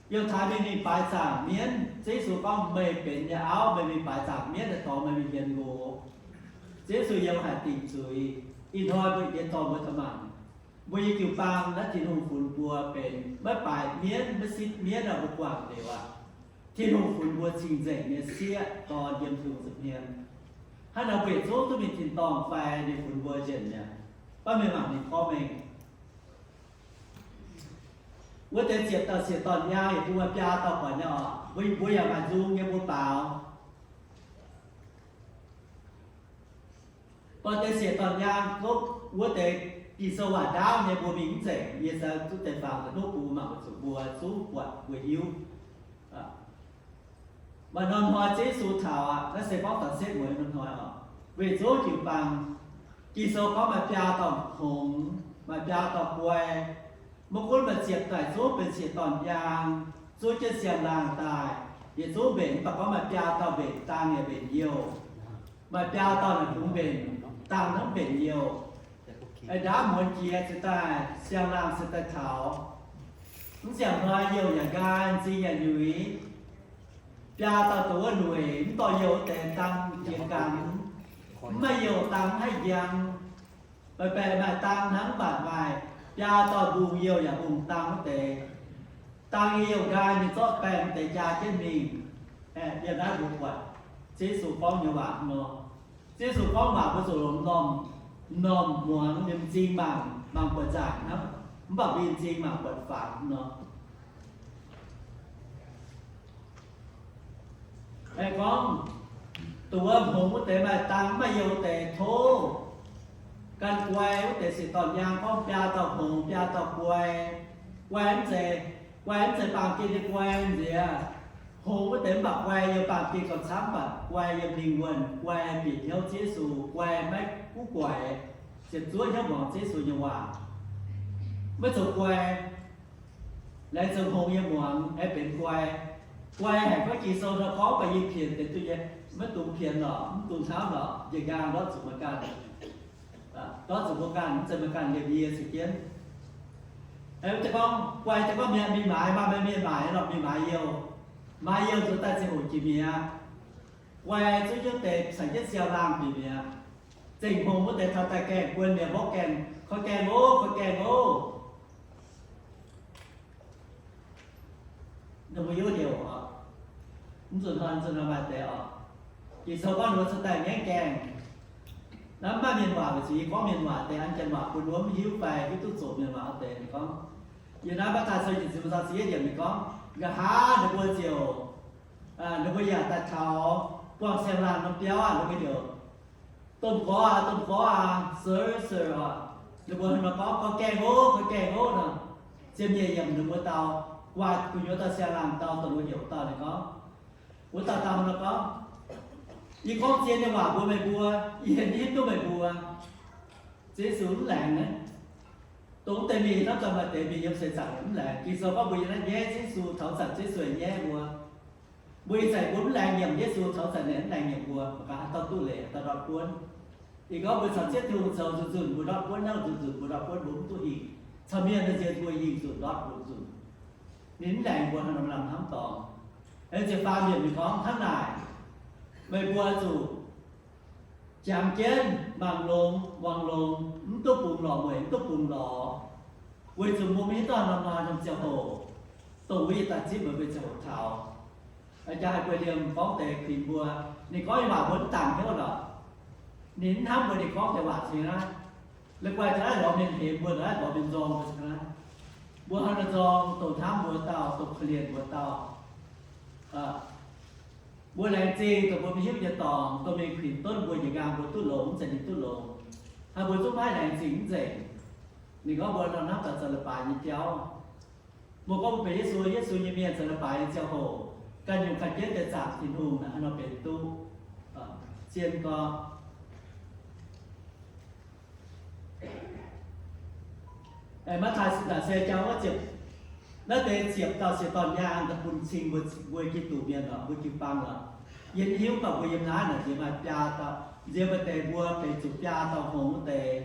Yietc taaix meih mingh baaix zaangc mienv, Ziouv Yesu gorngv, meih benx yie nyei auv, meih mingh baaix zaangc mienv naaic dorh meih mingh hienx nqox. Ziouv Yesu yiem haic dingc zuiz. Ih hnoi mbuo yietc dorh mbuo taux mangc, mbuo nyei jiu-baang naaiv Tin-Hungh funx mbuo benx maiv baaix mienv, maiv sipv mienv aqv, mbuo guangc liuz aqv. Tin-Hungh funx mbuo cing-nzengc nyei sieqv dorn yiem Tin-Hungh nza'hmien. Hnangv naaic mbuo yietc zungv duqv mingh tin-dorngh fai ninh funx mbuo nzengc mi'aqv? Baav meih mangc ninh gorngv mengh. Wuov deix ziepc dauh sieqv dorn-yaang yaac bun maaih biaa dauh buatc nyei oc. Mbuo, mbuo yaac maaih nzung nyei mbuo baaux. Baac deix sieqv dorn-yaang, wuov deix Ging-Sou waac ndaauv nyei mbuo mingh mv nzengc. Yie se duqv deix fangx da'hopv bun mbuo mangc, weic zuqc mbuo zungv buatc, mbuo hiuv. Maaih norm hnoi Ziouv Yesu taux aqv, naaiv se gorngv taux setv mueiz norm hnoi oc. Weic zuqc jiu-baang, Ging-Sou gorngv maaih biaa dauh hngongx, maaih biaa dauh guai. Maiv gunv maaih ziepc daic zungv benx siec dorn-yaang, zuov jienv siang-laangh daaih, yietc zungv mbenc, mv baac gorngv maaih biaa dauh mbenc dang yaac mbenc youh. Maaih biaa dauh naaic kungx mbenc dang hnangv mbenc youh. Aengx ndaamv muonz jiex ziouc daaih, siang-laangh ziouc daaih taux. Mv ziangh hnoi youh yaac nqaai, m'zing yaac nyuix. Biaa dauh dongh wuov lueic, mv dorh youh wuov deix dang jiex ganh, mv maaih youh dang mv haih njang. Baeqc baeqc maaih dang hnangv, mv baac maaih biaa dauh mbungh youh yaac mbungh dang wuov deix. Dang nyei youh nqaai, ninh zorqv baengh wuov deix jaa jienv mingh. Yiem naaiv mbuo buatc Ziouv Yesu gorngv nyei waac nor. Ziouv Yesu gorngv waac mbuo zuqc longc m'normh, m'normh muangx, ninh m'zing mangc, mangc buatc nzangc hnangv, mv baac mbuo m'zing mangc buatc fangx nor. Aengx gorngv, dongh wuov hngongx wuov deix maaih dang mv maaih youh wuov deix tov gan guai wuov deix siec dorn-yaang gorngv biaa dauh hngongx biaa dauh guai. Guai mv zeiz, guai mv zeiz baamh gen nyei guai nziex. Hngongx wuov deix mv baac guai yiem baamh gen gauh camv, mv baac guai yiem lingh wuonh, guai bieqc hnyouv Ziouv Yesu, guai maiv guv guaix, ziepc zuoqv hnyouv muangx Ziouv Yesu nyei waac. Maiv zoux guai, laengz zingh hngongx yiem muangx aengx benx guai. Guai haic gorngv Ging-Sou nor gorngv baac yie pienx deix duqv nyei, maiv dungx pienx lorqc, mv dungx hnamv lorqc, njiec nqaang ndortv zuqc meih ganh, ndortv zuqc mbuo ganh, mv zeiz meih ganh liemh yie ceix jienv. Aengx gorngv guai, gorngv mienh mingh maaiz, maaih mienh maaiz lorqc, mingh maaiz youh, maaiz youh nzuonx daaih ziangh hoc jiex mi'aqv. Guai zuov jienv deix caux jienv siang-laangh bieqc mi'aqv. Zengc hngongx wuov deix taux daaih gaengh guon mi'aqv, mborqv gaengh, korv gaengh oc, korv gaengh oc. Ninh mbuo hiuv heuc oc, mv zuqc hnoi, mv zuqc hnoi maaih deix oc. Ging-Sou gorngv ninh mbuo cuotv daaih ngaengv gaengh. Naaiv mv maaih mienh waac, weic zuqc yie gorngv mienh waac deix an janx waac bun ninh mbuo mv hiuv fai hiuv duqv zoqc mienh waac wuov deix. Ninh gorngv, yiem naaiv Matv^taai Sou nyic ziepc hmz zaang ziepc yietv yiemc ninh gorngv, nqa'haav ninh mbuo ziouc, ninh mbuo yaac daaih taux buangh siang-laangh norm biauv aqv, ninh mbuo heuc, Domh gorx aac, domh gorx aac, Sir, Sir oc. Ninh mbuo hnangv nor gorngv, korv gaengh oc, korv gaengh oc nor. Ziepc nyeic yiemc ninh mbuo dau, guaax gu'nyuoz dauh siang-laangh dau, dongh ninh mbuo heuc dauh, ninh gorngv, wuov dauh dau hnangv nor gorngv, yie gorngv zien nyei waac mbuox meih mbuo, yie hienx duqv meih mbuo. Ziouv Yesu mv laengz naaiv. Dongh wuov deix mingh hnamv daaih maaih deix mingh yiem seix zaangc mv laengz. Ging-Sou gorngv mbuo yiem naaiv nyaiv Ziouv Yesu, taux zanc Ziouv Yesu nyaiv mbuo. Mbuo ih zanc mbuo mv laengz nyiemc Yesu, taux zanc ninh mv laengz nyiemc mbuo, mangc gaax haaix dauh duqv leiz, haaix dauh ndortv buonv. Ih gorngv mbuo caux Ziouv Tin-Hungh zoux nzunc-nzunc, mbuo ndortv buonv hnangv nzunc-nzunc, mbuo ndortv buonv mbuo mv duqv hingh. Caux mienh nor nziex mbuo hingh nzunc ndortv nzunc-nzunc. Ninh mv laengz mbuo hnangv nor lamh hnamv dorngx. Aengx ziepc faam yiemc ninh gorngv hnangv naaic, meih mbuo zuqc jangx jienv mangc longx, muangx longx, mv duqv bungx lorqc mueic, mv duqv bungx lorqc, weic zuqc mbuo maiv hiuv duqv norm hnoi norm ziangh hoc, dongh wuov yietc daaih zipv meih mbuo ziangh hoc taux. Jaa haih guei liemh gorngv deix kuinx mbuo, ninh gorngv nyei waac mbuo mv dangc hnyouv lorqc. Ninh mv hnamv mbuo, ninh gorngv deix waac cingx naaiv, la'guaih ga'naaiv lorz mienh hemx mbuo, ga'naaiv lorz mienh nzorng mbuo cingx naaiv. Mbuo hnangv nor nzorng, dongh hnamv mbuo dauh, dongh korv-lienh mbuo dauh. Mbuo laengz zingh dongh mbuo maiv hiuv nyei dorngx, dongh mienh kuinx dunv mbuo njiec nqaang mbuo duqv longx, mv zeiz ninh duqv longx. Hnangv mbuo zungv maiv laengz zingh mv nzengc. Ninh gorngv mbuo nor hnamv daaih zoux leiz-baaix nyei jauv. Mbuo gorngv mbuo benx Yesu, Yesu nyei mienh zoux leiz-baaix nyei ziangh hoc, ganh nyungc ganh jienv deix zaangc Tin-Hungh naaic hnangv nor benx duqv zien gorx. Matv^taai se jauv wuov ziepc, naaiv deix ziepc dauh siec dorn-yaang daaih bun cing mbuo, mbuo Giduc mienh oc, mbuo jiu-baang oc. Yie mv hiuv gorngv mbuo yiem naaiv naaic nziex maaih biaa dauh, nziex maaih deix mbuo benx zuqc biaa dauh hngongx wuov deix,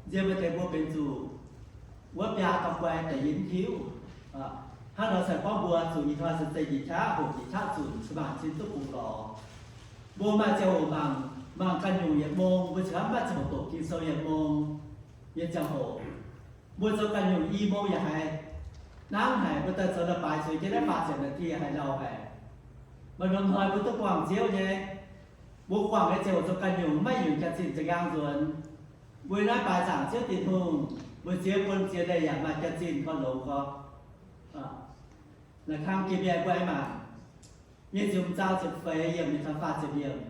nziex maaih deix mbuo benx zuqc wuov biaa dauh guai deix yie mv hiuv. Hnangv nor se gorngv mbuo zuqc ih hnoi se zeiz njiec qaqv hoqc njiec qaqv zunc, se mangc cin duqv bungx lorz. Mbuo maaih ziangh hoc mangc, mangc ganh nyungc yietc mong, mbuo ziouc hnamv maaih ziangh hoc doqc Ging-Sou yietc mong nyei ziangh hoc. Mbuo zoux ganh nyungc i mong yaac haiz hnangv haic, mbuo daaih zoux leiz-baaix zueiz jienv naaiv faah ziepc naaiv ti haiz lauh haic. Maaih norm hnoi mbuo duqv guangc Ziouv nyei. Mbuo guangc nyei ziangh hoc zoux ganh nyungc maiv nyungc jaax-zinh za'nqaang nzuonx. Mbuo naaiv baaix zaangc Ziouv Tin-Hungh, mbuo ziex buonc ziex leih yaac maaih jaax-zinh gorx-longx gorx. Naaic kang jiex mienh mbuo aengx mangc. Nyei ziepc hmz zaang ziepc feix yiemc mingh taux faah ziepc yiemc.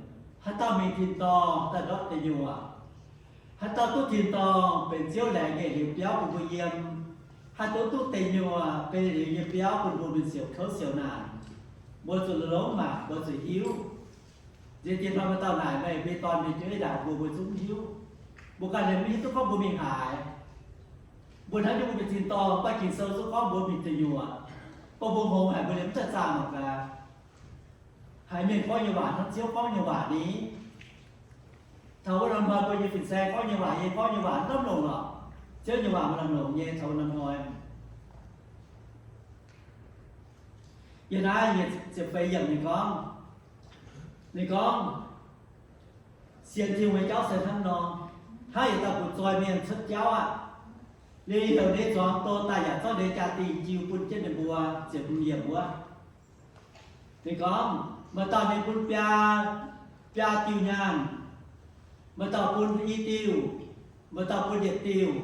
Haaix dauh mingh tin-dorngh daaih ndortv deic nyuoqc. Haaix dauh duqv tin-dorngh benx Ziouv laengz nyei liuz biauv bun mbuo yiem. Haaix dauh duqv deic nyuoqc benx liuz nyei biauv bun mbuo mingh siouc kouv siouc naanc. Mbuo zuqc longx mangc, mbuo zuqc hiuv. Nziex dien hnoi maaih dauh naaic, meih mbuo dorn mienh jienv ndaangc mbuo, mbuo zungv hiuv. Mbuo ganh liemh mv hiuv duqv gorngv mbuo mingh haaix. Mbuo hnamv nyei mbuo benx tin-dorngh, mv baac Ging-Sou zungv gorngv mbuo mingh deic nyuoqc. Baac mbuo hngongx haic, mbuo liemh mv daaih zaah mangc gaax. Haiz mienh gorngv nyei waac hnangv Ziouv gorngv nyei waac ni? Taux wuov norm hnoi mbuo nyei fin-saeng gorngv nyei waac, yie gorngv nyei waac hnamv longx lorqc. Ziouv nyei waac maaih lamh longc nyei taux wuov norm hnoi. Yiem naaiv nyic ziepc feix yiemc ninh gorngv, ninh gorngv, sienx Tin-Hungh nyei jauv se hnangv nor, hnangv yietc dauh butv-zoih mienh cuotv jauv aqv. Liuz heuc ninh zuangx ndo daaih yaac zorqv ninh jaa-dingh jiu bun jienv ninh mbuo ziepc hmz yiemc wuov. Ninh gorngv, maaih dauh ninh bun biaa, biaa diuh nyaanh, maaih dauh bun i diuh, maaih dauh bun yietc diuh.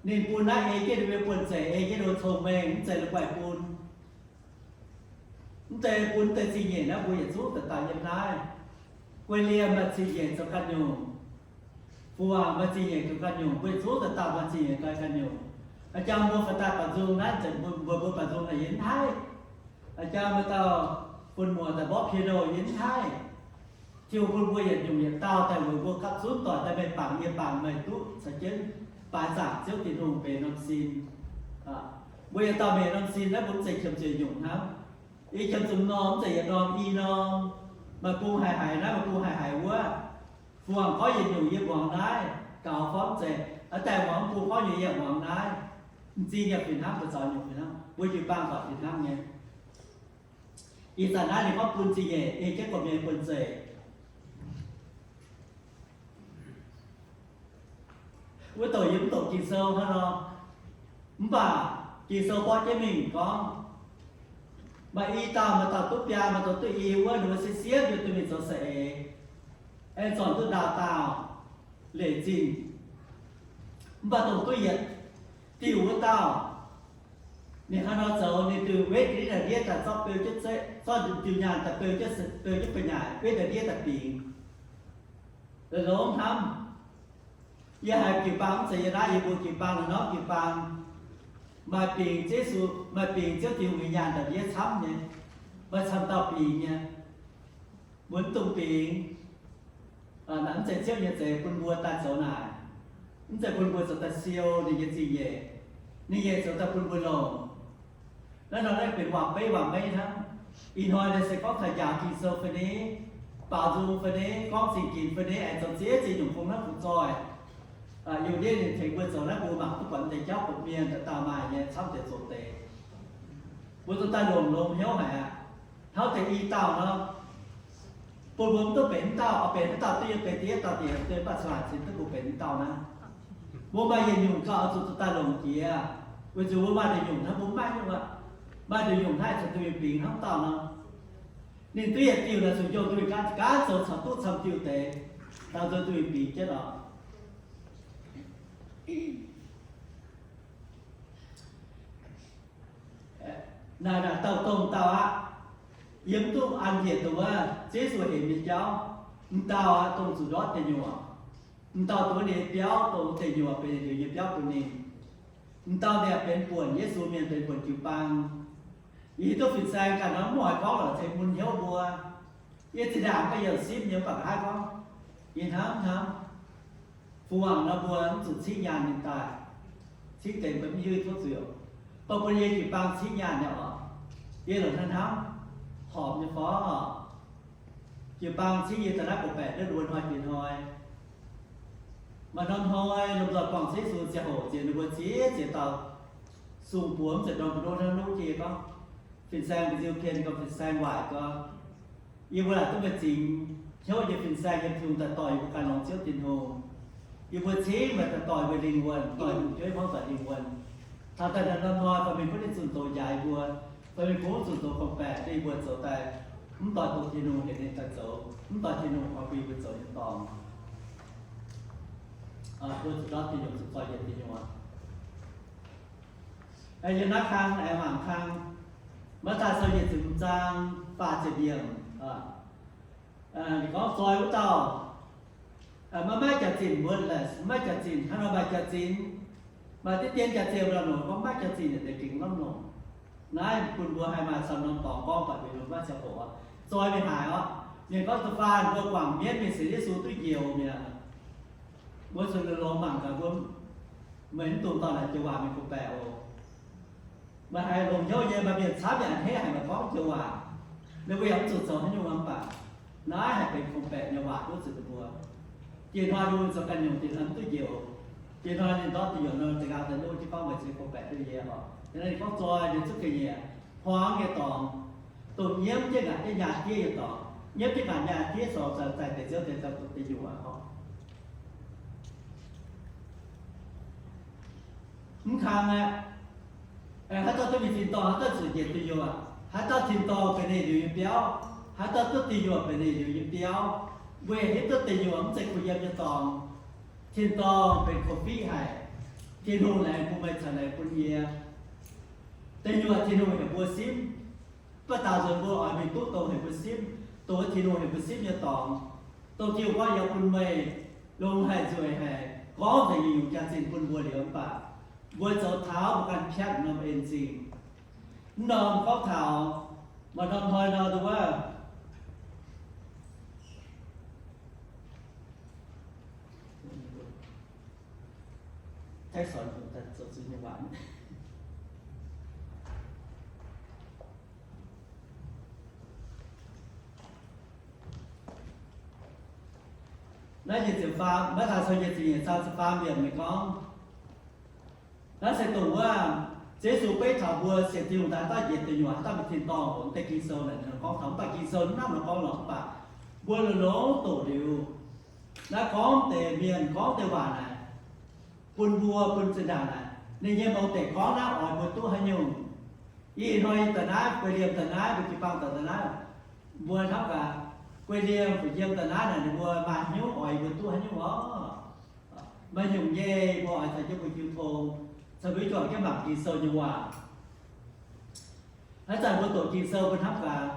Ninh bun naaiv ei jienv ninh mbuo buonv-zeic, ei jienv ninh mbuo cong-mengh, mv zeiz la'guaih bun. Mv zeiz bun deix zingh nyeic naaiv mbuo yietc zungv dauh dauh yiem naaiv. Guei liemh maaih zingh nyeic zoux ganh nyungc. Fuangx maaih zingh nyeic zoux ganh nyungc. Mbuo yietc zungv dauh dauh maaih zingh nyeic zoux ganh nyungc. A'jang mbuo faaux daaih baaux nzung naaiv, mbuo mbuo baaux nzung naaic yie mv haih. A'jang maaih dauh fun muoc daaih mborqv piano yie mv haih. Tin-Hungh bun mbuo yietc nyungc yietc dauh daaih weic mbuo gapv zunv doic daaih meih bangc yie bangc meih duqv caux jienv baaix zaangc Ziouv Tin-Hungh benx norm sin. Mbuo yietc dauh mingh norm sin naaiv mbuo mv zeiz qiemx zuqc nyungc hnangv. Yie qiemx zuqc norm mv zeiz yietc norm i norm. Maaih bung haiz haiz naaiv, maaih bung haiz haiz wuov. Fuangx gorngv yietc nyungc yie muangx naaiv, gaux gorngv mv zeiz, aa daaih muangx bung gorngv nyungc yie muangx naaiv. M'zing yaac fih hnangv, mbuo zaux nyungc fih hnangv, mbuo jiu-baang corc fih hnangv nyei. Ih zanc naaiv ninh gorngv bun zingh nyeic ei jienv gorqv-mienh buonv-zeic. Wuov douc yie mv doqc Ging-Sou hnangv nor, mv baac Ging-Sou borqv jienv mingh gorngv, maaih i dauh, maaih dauh duqv biaa, maaih dauh duqv i wuov, ninh mbuo sieqv sieqv mbuo duqv mingh zoux saeng-eix, aengx zornc duqv ndaauh dauh leic zinh. Mv baac dongh duqv yietc diuh wuov dauh, ninh hnangv nor zoux, ninh duqv wetv ga'ndiev daaih zorqv beu jienv, zorqv diuh nyaanh daaih beu jienv, beu jienv buoz-nyaaic, wetv ga'ndiev daaih bingx. Longx hnamv. Yie haiz jiu-baang mv zeiz yie naaiv, yie mbuo jiu-baang naaiv norm jiu-baang, maaih bingx Yesu, maaih bingx Ziouv Tin-Hungh nyei nyaanh ndau-ndiev camv nyei, maaih camv dauh bingx nyei. Mbuo mv dungx bingx. Naaiv mv zeiz Ziouv nyei zeix bun mbuo daaih zoux naaic. Mv zeiz bun mbuo zoux daaih siou ninh nyei zingh nyeic. Ninh nyei zoux daaih bun mbuo longc. Naaiv nor naaiv benx wangc beiv wangc meiv hnangv. Ih hnoi naaiv se gorngv taux njaaux Ging-Sou fai ni, baaux nzung fai ni, gorngv zingh ginx fai ni, aengx zoux ziex ziex nyungc gong hnangv fu'zoih. Yie ndiev ninh tengx mbuo zoux naaiv, mbuo mangc duqv buatc deix jauv butv-mienh daaih dauh maaih nyei camv deix zoqc deix. Mbuo duqv daaih longc longx hnyouv haic aqv. Hnangv deix i dauh nor, bun mbuo mv duqv benx mv dauh, oix benx mv dauh duqv yiem benx diev dauh diex, deix mv baac cingx laatc cingx duqv mbuo benx mv dauh naaiv. Mbuo maaih yietc nyungc gauh oix zuqc duqv daaih longc jiex, weic zuqc mbuo maaih nduqc nyungc hnangv mbuo mv maaih nyungc aqv. Maaih nduqc nyungc naaiv caux duqv mingh bingx hnangv dauh nor. Ninh duqv yietc diuh naaic zuqc njongh duqv mingh gaanv, gaanv zoux caux duqv camv diuh deix, dangh nzunc duqv mingh bingx jienv oc. Naaic naaic dauh dongh dauh aqv. Yie mv duqv an njiec dongh wuov Yesu hemx nyei jauv. M'dauh aqv dongh zuqc ndortv deic nyuoqc. M'dauh dongh ninh nyei biauv, dongh deic nyuoqc benx liuz nyei biauv bun ninh. M'dauh ninh yaac benx buonc Yesu mienh, benx buonc jiu-baang. Yie hiuv duqv fin-saeng ganh nor mv oix gorngv lorqc, ceix mun hnyouv mbuo. Yie zinh ndaangc mv baac yie simv nyei, mv baac nqa'haav gorngv, yie hnamv hnamv, fungx wangc nor mbuo mv zuqc cingv nyaanh ninh daaih. Cingv deix mbuo mv hiuv tov zuic. Baac bun yie jiu-baang cingv nyaanh nyei oc. Yie longc hnangv hnamv, horpc nyei fai? Jiu-baang cingv yie daaih naaiv bouh baeqc ndiev wuov hnoi jiex hnoi. Maaih norm hnoi lomh nzoih buangh Yesu ziangh hoc ziouc ninh mbuo ziex ziex dauh sung buoz mv zeiz ndorm mbu'ndongv hnangv nuqv jienv yie gorngv, fin-saeng mbu'nziu pien gorngv, fin-saeng waaic gorngv, yie mbuo laaic duqv meih zingx hnyouv nyei fin-saeng yiem Tin-Hungh daaih dorh yie mbuo ganh longc Ziouv Tin-Hungh. Yie mbuo cingv meih daaih dorh yie mbuo lingh wuonh, dorh yie mbuo jueiv hmuangv doic lingh wuonh. Taux daaih naaiv norm hnoi fai mingh gunv ninh zunh doz njaaux yie mbuo, fai mingh gunv zunh doz gorngv-baeqc yie mbuo zoux daaih mv doix doqc Tin-Hungh, heuc ninh daaih zoux mv doix Tin-Hungh oix bun yie mbuo zoux nyei dorngx. Mbuo zuqc ndortv deic nyuoqc, zuqc zoih yietc deic nyuoqc. Yiem naaiv kang aengx mangc kang, Matv^taai Sou yietc ziepc hmz zaang faah ziepc yiemc. Ninh gorngv, zoi wuov dauh, Maiv maaih jaax-zinh worthless, maiv maaih jaax-zinh, hnangv nor maaih jaax-zinh. Maaih diqv dien jaax-zinh lorh nor, gorngv maiv jaax-zinh naaic deix gengh lamh longc. Naaiv bun mbuo haih maaih camv norm dorngx gorngv buatc mbuo longc maiv ziangh hoc oc, zoi mingh haaix oc. Mienh gorngv da'faanh mbuo guangc mienv mingh sienx Yesu duqv njoux mi'aqv. Mbuo zuqc longx mangc gaax mbuo, meih mv dungx dorh naaic joux waac mingh gorngv-baeqc oc. Meih haiz longx hnyouv nyei, maaih mienh camv yaac a'hneiv haic meih gorngv joux waac. Ninh mbuo yaac mv zuqc zoux haaix nyungc mv baac naaiv haih benx gorngv-baeqc nyei waac duqv zuqc ninh mbuo. Dieh hnoi ninh mbuo zoux ganh nyungc, dieh hnoi mv duqv njoux. Dieh hnoi ninh ndortv deic nyuoqc nor, za'gengh daaih nuqv jienv gorngv meih ceix gorngv-baeqc duqv yie oc. Naaiv ninh gorngv zoi ninh zuqc ga'nyiec hmuangx nyei dorngx, dongh nyiemv jienv ngaatc jienv nyaah diev nyei dorngx, nyiemv jienv ngaatc nyaah diev corc zaih deix ziouv deix daaih dongh deic nyuoqc oc. Mv kang aqv. Haaix dauh duqv mingh tin-dorngh, haaix dauh zuqc njiec deic nyuoqc. Haaix dauh tin-dorngh benx ninh liuz nyei biauv, haaix dauh duqv deic nyuoqc benx ninh liuz nyei biauv. Mbuo hiuv duqv deic nyuoqc mv zeiz kuh yiem nyei dorngx. Tin-dorngh benx korv-fiqv haic. Tin-Hungh laengz bun meih caux laengz bun yie. Deic nyuoqc Tin-Hungh heuc mbuo simv. Mv baac daaux nzunc mbuo oix mingh duqv dongh heuc mbuo simv, dongh wuov Tin-Hungh heuc mbuo simv nyei dorngx. Dongh Tin-Hungh gorngv yaac bun meih longx haic nzueic haic, gorngv nzengc nyungc-nyungc jaax-zinh bun mbuo liuz mv baac mbuo zoux taux mbuo ganh piatv norm en zingh. Mv norm gorngv taux maaih norm hnoi nor, nduov wuov, naaiv yietc ziepc faam, Matv^taai Sou yietc ziepc nyeic zaang ziepc faam yiemc ninh gorngv, naaiv se dongh wuov Yesu beiv taux mbuo sienx Tin-Hungh daaih dauh njiec deic nyuoqc haaix dauh mingh tin-dorngh oc. Mv deix Ging-Sou naaic ninh gorngv taux, mv baac Ging-Sou hnangv nor gorngv lorqc, mv baac mbuo longx-longx doqc liuz, naaiv gorngv deix mienh gorngv deix waac naaic, bun mbuo bun zinh ndaangc naaic, ninh nyei mouz deic gorngv naaiv oix mbuo duqv haaix nyungc. Ih hnoi yie daaih naaiv, guei liemh daaih naaiv, mbuo jiu-baang daaih naaiv, mbuo hnamv gaax, guei liemh fu'jueiv daaih naaiv naaic ninh mbuo maaih hnyouv oix mbuo duqv haaix nyungc oc. Maaih nyungc nyei mbuo oix caux jienv mbuo jiu tong, caux mbuo juangc jienv mangc Ging-Sou nyei waac. Haaix zanc mbuo doqc Ging-Sou mbuo hnamv gaax,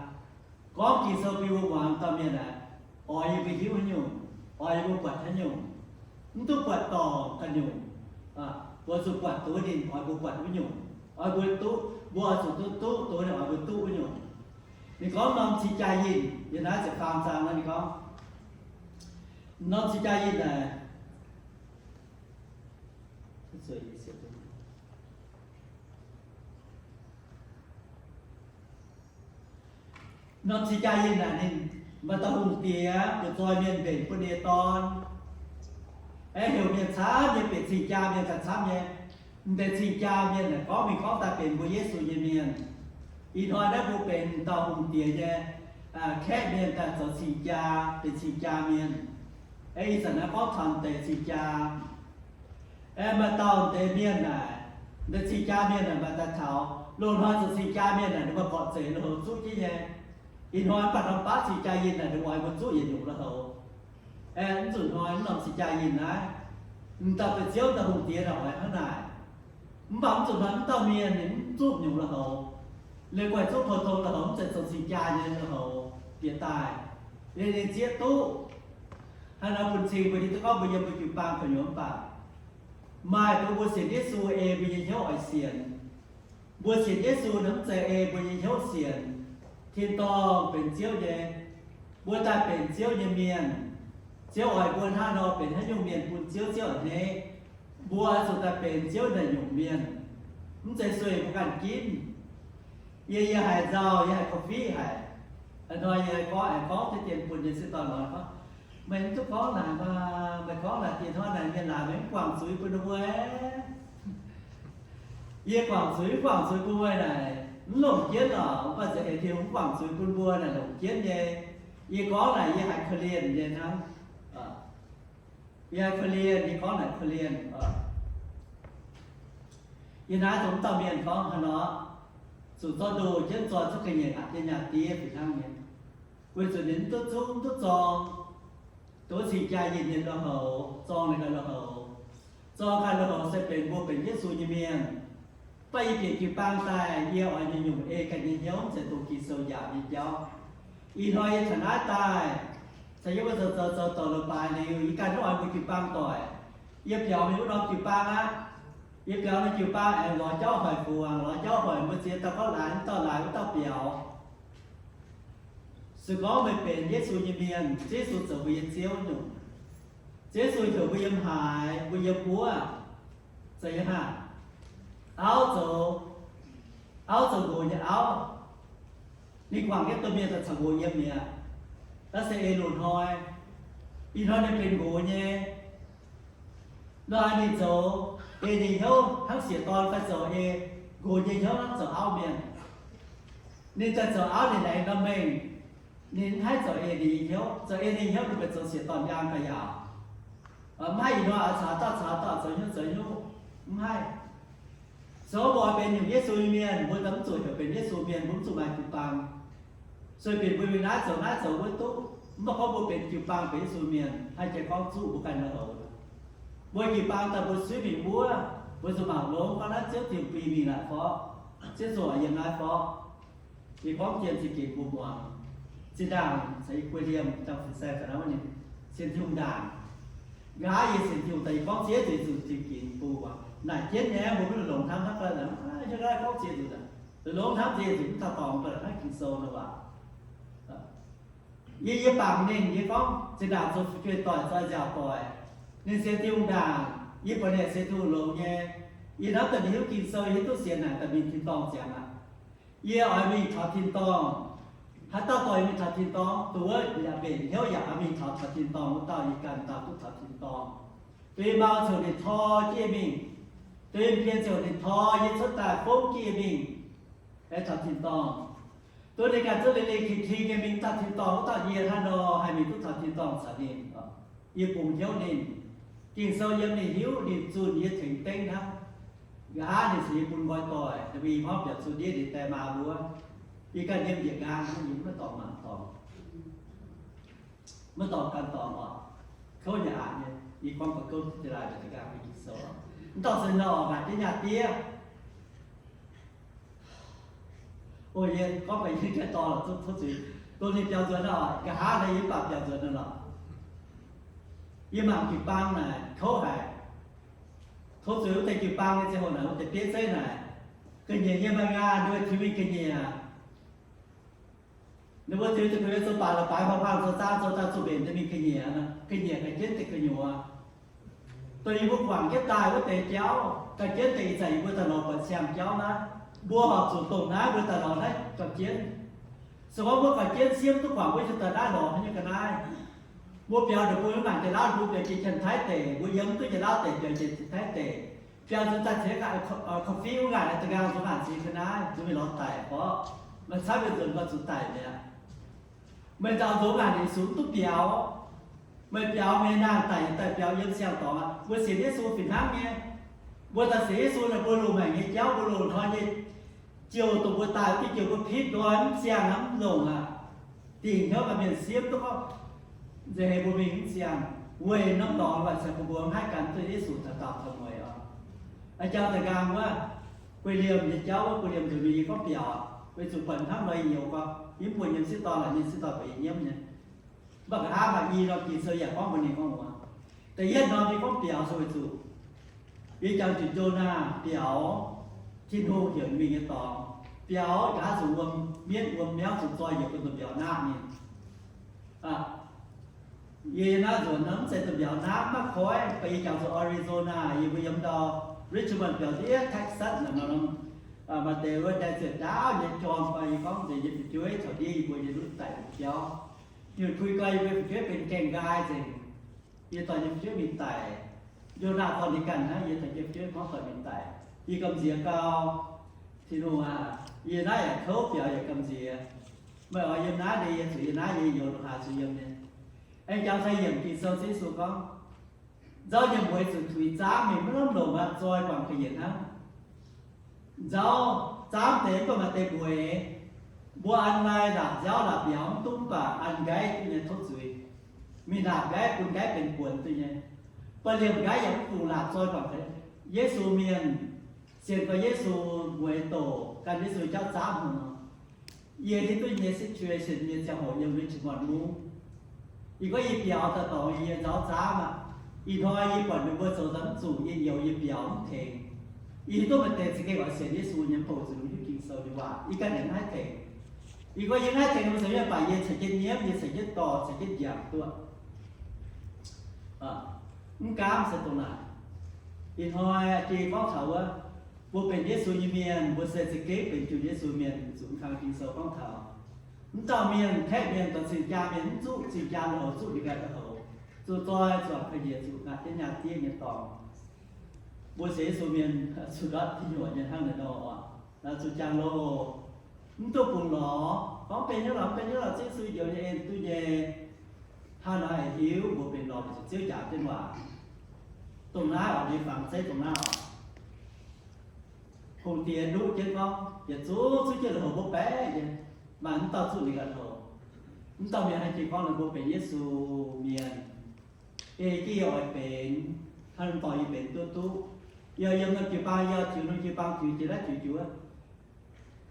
gorngv Ging-Sou bun mbuo muangx dauh mienh aeqv, oix yie mbuo hiuv haaix nyungc, oix yie mbuo buatc haaix nyungc, mv duqv buatc dorngc ganh nyungc. Mbuo zuqc buatc dongh ninh oix mbuo buatc wuov nyungc, oix mbuo duqv, mbuo oix zuqc duqv duqv dongh ninh oix mbuo duqv wuov nyungc. Ninh gorngv norm cing-jaa yinh, yiem naaiv ziepc faam zaang naaiv ninh gorngv, norm cing-jaa yinh naaic, norm cing-jaa yinh naaic ninh maaih dauh hungh diex, butv-zoih mienh mbenc bun ninh nyei dorn. Aengx heuc mienh camv nyei, bieqc cing-jaa mienh ganh camv nyei. M'deix cing-jaa mienh naaic gorngv mingh gorngv daaih benx mbuo Yesu nyei mienh. Ih hnoi naaiv mbuo benx dauh hungh diex nyei kaeqv mienh daaih zoux cing-jaa, benx cing-jaa mienh. Aengx ih zanc naaiv gorngv taux m'deix cing-jaa. Aengx maaih dauh m'deix mienh naaic, m'deix cing-jaa mienh naaic maaih daaih taux loz-hnoi zoux cing-jaa mienh naaic ninh mbuo gorqv-zeic lui-houx zuqv jienv nyei. Ih hnoi mv baac norm baav cing-jaa yinh naaic ninh oix mbuo zuqv yietc nyungc lui-houx. Aengx mv zuqc hnoi mv norm cing-jaa yinh naaiv, m'dauh deix ziouv, dauh hungh diex naaic oix hnangv naaic. Mv baac mv zuqc hnoi mv dauh mienh ninh mv zuqv nyungc lui-houx. Liuz guaih zuqv pou-tong lui-houx mv zeiz zoux cing-jaa nyei lui-houx bieqc daaih. Liuz ninh zieqv duqv. Hnangv naaiv bun cing mbuo hiuv duqv gorngv mbuo yiem mbuo jiu-baang gu'nyuoz mv baac maaih dongh mbuo sienx Yesu ei mbuo nyei hnyouv oix sienx. Mbuo sienx Yesu naaiv mv zeiz ei mbuo nyei hnyouv sienx. Tin-dorngh benx Ziouv nyei. Mbuo daaih benx Ziouv nyei mienh. Ziouv oix mbuo hnangv nor benx haaix nyungc mienh bun Ziouv, Ziouv a'hneiv. Mbuo oix zuqc daaih benx Ziouv naaic nyungc mienh. Mv zeiz sueih mbuo ganh ginv. Yie, yie haiz nzauh, yie haiz korv-fiqv haic. Ih hnoi yie haiz gorngv, haiz gorngv deix dien bun yie sieqv dorn lorz gorngv, meih mv duqv gorngv naaic maah! Meih gorngv naaic dieh hnoi naaic mienh laaic meih mv guangc zuiz bun ninh mbuo. Yie guangc zuiz, mv guangc zuiz bun meih naaic mv longc jienv lorqc, mv baac nzengc heix Tin-Hungh mv guangc zuiz bun mbuo naaic longc jienv nyei. Yie gorngv naaic yie haiz korv-lienh nyei hnangv. Yie haiz korv-lienh, yie gorngv naaic korv-lienh. Yie naaiv dongh mv dauh mienh gorngv haaix nor, zuqc zorqv ndoh jienv zoi cuotv ga'nyiec aqc jienv nyaah diev fih hnangv nyei. Weic zuqc ninh mv duqv zuqv mv duqv zorng, dongh cing-jaa yinh nyei lui-houx, zorng ninh ganh lui-houx. Zorng ganh lui-houx se benx mbuo benx Yesu nyei mienh. Mv baac yie bieqc jiu-baang daaih, yie oix nyungc-nyungc ei ganh nyei hnyouv, mv zeiz dongh Ging-Sou njaaux nyei jauv. Ih hnoi yie taux naaiv daaih, Yie mbuo zoux zoux zoux douc leiz-baaix liuz, yie ganh mv oix mbuo jiu-baang doic. Yie biaux mingh wuov norm jiu-baang aqv. Yie biaux norm jiu-baang aengx lorz jauv hoic fuangx, lorz jauv hoic mbuo ziex dauh gorngv laaix, mv dauh laaix, wuov dauh biaux. Se gorngv meih benx Yesu nyei mienh, Yesu zoux mbuo nyei Ziouv nyungc. Yesu heuc mbuo yiem haaix, mbuo yiem wuov. Zeiz nyei hnangv. Auv zoux, auv zoux nqox nyei auv. Ninh guangc jienv domh mienh daaih caux nqox yiem mi'aqv. Naaiv se ei loz-hnoi. Ih hnoi ninh benx nqox nyei. Nor ninh zoux ei ninh hnyouv hnangv sieqv dorn fai zoux ei nqox nyei hnyouv hnangv zoux auv mienh. Ninh daaih zoux auv ninh laengz norm mengh. Ninh mv haih zoux ei ninh nyei hnyouv. Zoux ei ninh nyei hnyouv ninh benx zoux sieqv dorn njang ga'yaauc. Mv haih ih hnoi caux dauh caux dauh zoux hnyouv zoux hnyouv. Mv haih. Se gorngv mbuo oix benx nyungc Yesu nyei mienh, mbuo daaih mv zuqc heuc benx Yesu mienh, mbuo mv zuqc maaih jiu-baang. Sueih binc mbuo mingh naaiv zoux naaiv zoux wuov duqv. Mv baac gorngv mbuo benx jiu-baang benx Yesu mienh, haih jiex gorngv zuqv mbuo ganh nyei houx. Mbuo jiu-baang daaih mbuo suiv mingh wuov, mbuo zuqc mangc longx gorngv naaiv Ziouv Tin-Hungh bun mingh naaic fai, Ziouv Tin-Hungh yiem naaiv fai. Yie gorngv jiex zingh ginx mbuo muangx. Zinh ndaangc caux yie guei liemh dangh fin-saeng ga'naaiv wuov ninh sienx Tin-Hungh ndaangc. Nqa'haav yie sienx Tin-Hungh daaih yie gorngv ziex zuqc zingh ginx mbuo muangx. Naaic jienv nyei mbuo mv longc hnamv hnangv ga'naaiv, gorngv ziex zuqc, longc hnamv ziex zuqc mv taux dorngx daaih hnangv Ging-Sou nor waac. Yie, yie bangc ninh, yie gorngv zinh ndaangc zoux fu'jueiv doic, zoux nziaauc doic, ninh sienx Tin-Hungh ndaangc, yie buatc ninh sienx Tin-Hungh longx nyei. Yie hnamv daaih ninh hiuv Ging-Sou, yie hiuv duqv sienx naaic daaih mingh tin-dorngh ziangx aqv. Yie oix mingh taux tin-dorngh. Haaix dauh dorh yie mingh taux tin-dorngh? Dongh wuov yaac mbenc hnyouv yaac oix mingh taux, taux tin-dorngh wuov dauh, yie ganh dauh duqv taux tin-dorngh. Dongh yie mau ziouc ninh tor jienv yie mingh. Dongh yie pien ziouc ninh tor yie cuotv daaih fongv jienv yie mingh, aengx taux tin-dorngh. Dongh ninh ganh zungv leiz-leiz king-king nyei mingh taux tin-dorngh wuov dauh, yie hnangv nor haih mingh duqv taux tin-dorngh caux ninh. Yie bungx hnyouv ninh. Ging-Sou yiem ninh hiuv ninh zunh yie tengx dengv hnangv. Nqa'haav ninh ceix yie bun nqoi doic, ninh mbuo i hmuangv biaux zunh ndiev ninh die maa mbuo. Yie ganh yiem njiec nqaang hnangv, yie maiv dorngx mangc dorngx, maiv dorngx gan dorngx oc. Kouv nyei aqc nyei, yie gorngv ga'kouv da'laaih daaih da'nqaang mingh Ging-Sou. Mv dorh se nor oc, ngaatc jienv nyaah diev. O, yie gorngv gaax yie jiex dorh lorqc, tov zuiz. Dongh ninh biaux nzuonx nor, nqa'haav naaiv yie mv baac biaux nzuonx nor lorqc. Yie mangc jiu-baang naaic kouv haic. Tov zuiz, wuov deix jiu-baang nyei ziangh hoc naaic, wuov deix bieiv zeiv naaic, ga'nyiec nyei maaih nqaang, ninh mbuo tiux mingh ga'nyiec. Ninh mbuo tiux deix gu'nyuoz zoux baac la'baaix, hmuangx-hmuangx zoux zaang zoux daaih zuqc mbenc deix mingh ga'nyiec, ga'nyiec ga'jienv deix gu'nyuoz. Dongh yie mbuo guangc jienv daaih wuov deix jauv, ga'jienv deix ih zanc yie mbuo daaih lorz buatc siang-jauv naaiv, mbuo horpc zuqc dongh naaiv mbuo daaih lorz naaiv ga'jienv. Se gorngv mbuo ga'jienv siemv duqv guangc, mbuo ziouc daaih naaiv lorz haaix nyungc ga'naaiv. Mbuo biaux ninh mbuo mv ngaanc Janx-Laauv, mbuo biaux jiex Janx-Taiv deic, mbuo yiem duqv Janx-Laauv deic, biaux jiex Taiv deic, biaux nzuonx daaih ceix ga'fei wuov ngaanc, da'ngaang nzuonx ngaanc ceix ga'naaiv, nzuonx mingh lorz daic fai, maaih camv mienh nzuonx mbuo zuqc daic mi'aqv. Meih nzaaux nzuonx ngaanc ninh sux mv duqv biaux. Meih biaux meih naanh daic daaih biaux yiem siang-dorngx aqv. Mbuo sienx Yesu fih hnangv nyei. Mbuo daaih sienx Yesu naaic, mbuo loz-maengc nyei jauv, mbuo loz-hnoi nyei jouh dongh mbuo daaih diuh jouh mbuo pitv nqoi mv siang aqv, mv longc aqv. Dingc hnyouv maaih mienh siemv duqv gorngv, nzengc heix mbuo mingh mv siang, weic norm dorngx waac caux mbuo mbuo mv haih gan duqv Yesu taux daauh taux mueiz oc. A'jang da'nqaang wuov, guei liemh nyei jauv wuov, guei liemh nzunc mingh yie gorngv biaux, weic zuqc buatc hnangv nor yie youx gorngv, yie mv buatc nyei sieqv dorn laaix nyei sieqv dorn buatc yie nyiemv nyei. Mv baac nqa'haav maaih i norm Ging-Sou yaac gorngv mbuox ninh gorngv muangx. Da'yietv norm yie gorngv biaux se weic zuqc yie jangx zuqc Jonaa biaux Tin-Hungh heuc ninh mingh nyei dorngx. Biaux nqa'haav zuqc wuom mienv wuom miauv zuqc zoi yaac bun dongh mbiauz naaiv mingh. Yie naaiv nzuonx nor mv zeiz dongh mbiauz naaiv maiv koiv, mv baac yie jangx zuqc Arizona, yie mbuo yiem ndau Richmond biaux ndiev Texas naaic nor, maaih deix wuov desert ndaauv nyei jorm fai, yie gorngv nzengc yie fu'jueiv taux ndiev yie mbuo nyei ndutv daic jauv. Yie pui gau yie mbuo fu'jueiv benx gaengh nqaai nzengc. Yie dorh yie fu'jueiv mingh daic. Jonaa dorh ninh ganh hnangv, yie dorh yie fu'jueiv hmuangv doic mingh daic. Yie gamh nziex gau. Tin-Hungh aac, yie naaiv yaac kouv biaux yaac gamh nziex. Meih oix yiem naaiv nyei, yie zuqc yiem naaiv nyei, yie haaix zuqc yiem nyei. Aengx jangx sai yiemc Ging-Sou, Yesu gorngv, nzauh nyei mueiz zuqc tuix zaamv mingh, maiv lamh longc aqv, zoi guangc ga'nyiec hnangv. Nzauh zaamv deix mv baac maaih deix mueiz, mbuo an lai laapc nziaauv laapc mbiauz mv duqv, mv baac an nqaiv duqv nyei, tov zuiz. Mingh laapc nqaiv bun nqaiv benx buonc duqv nyei. Mv baac liemh nqaiv yaac mv dungx laapc zoi guangc deix. Yesu mienh, sienx gau Yesu, mueiz doc, gan Yesu jauv zaamv haic nor. Yie hiuv duqv nyei situation nyei ziangh hoc yiem Richmond mungv. Ih gorngv yie biaux daaih dorngx yie nzauz zaamv aqv. Ih hnoi yie buatc meih mbuo zoux daaih mv zuqc, yie njoux yie biaux mv tengx. Yie hiuv duqv maaih deix za'gengh oix sienx Yesu nyei, mv baac zuqc hiuv Ging-Sou nyei waac. Yie ganh yaac mv haih tengx. Ih gorngv yie mv haih tengx, mv zeiz mienh baac yie caux jienv nyiemv, yie caux jienv dorh, caux jienv njiec duqv. Mv gaamv se dongh naaic. Ih hnoi jiex gorngv taux wuov, mbuo benx Yesu nyei mienh, mbuo se za'gengh benx Yesu mienh, zuqc mv kang Ging-Sou gorngv taux. Mv dauh mienh, kaeqv mienh, dorh cing-jaa mienh mv zuqc, cing-jaa lui-houx zuqc, ninh ganh lui-houx zuqc zoi zuqc ka'nyiec zuqc nqa'haav jienv nyaah diev nyei dorngx. Mbuo sienx Yesu mienh zuqc ndortv diuh nyuoqc nyei hnangv naaiv nor oc. Zuqc jangx lui-houx, mv duqv bungx lorz, gorngv benx hnyouv lorz, mv benx hnyouv lorz, Ziouv Yesu njoux nyei en duqv nyei. Hnangv naaiv haih hiuv mbuo benx lorz zuqc Ziouv njaaux jienv waac. Dongh naaiv oix nyei fangx zeiv dongh naaiv oc. Hungh diex nuqv jienv gorngv, yietc zungv zuqv jienv lui-houx mbuo baeqv nyei, maaih mv dauh zuqc ninh ganh lui-houx. Mv dauh mienh haih jiex gorngv ninh mbuo benx Yesu mienh. Ei jienv yie oix benx, hnangv ninh dorh yie benx duqv duqv. Yie yiem norm jiu-baang, yie tiux norm jiu-baang, tiux jiex naaiv tiux juov.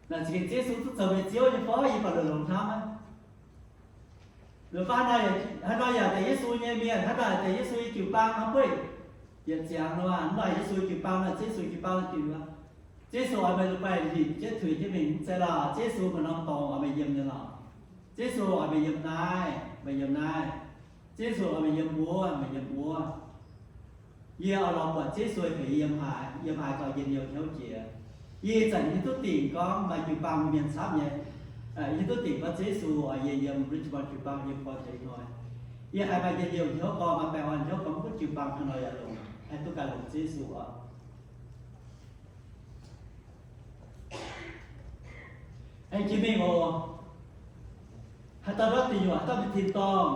Naaic za'gengh Ziouv Yesu duqv zoux meih Ziouv nyei fai? Yie baac longc longc hnamv aqv. Liuz baav naaic, haaix nor yaac deix Yesu nyei mienh, haaix nor yaac deix Yesu nyei jiu-baang hnangv bueiv. Yietc ziangx nor, mv baac Yesu jiu-baang nor, Ziouv Yesu jiu-baang nor, Ziouv Yesu oix meih la'guaih limc jienv tuix jienv mingh, mv zeiz lorqc. Ziouv Yesu maaih norm dorngx oix meih yiem nyei lorqc. Ziouv Yesu oix meih yiem naaiv, meih yiem naaiv. Ziouv Yesu oix meih yiem wuov, meih yiem wuov. Yie oix lorz buatc Ziouv Yesu heuc yie yiem haaix, yiem haaix gauh njien-youh hnyouv jiex. Yie ih zanc hiuv duqv dingc gorngv maaih jiu-baang mienh camv nyei. Hiuv duqv dingc gorngv Ziouv Yesu oix yie yiem Richmond jiu-baang yiem gorn deix hnoi. Yie haiz maaih njien-youh hnyouv gorngv, maaih baengh orn hnyouv gorngv, mv gunv jiu-baang haaix nor yaac longc, haih duqv ganh longc Ziouv Yesu oc. Aengx jiex mingh oc. Haaix dauh ndortv deic nyuoqc, haaix dauh mingh tin-dorngh.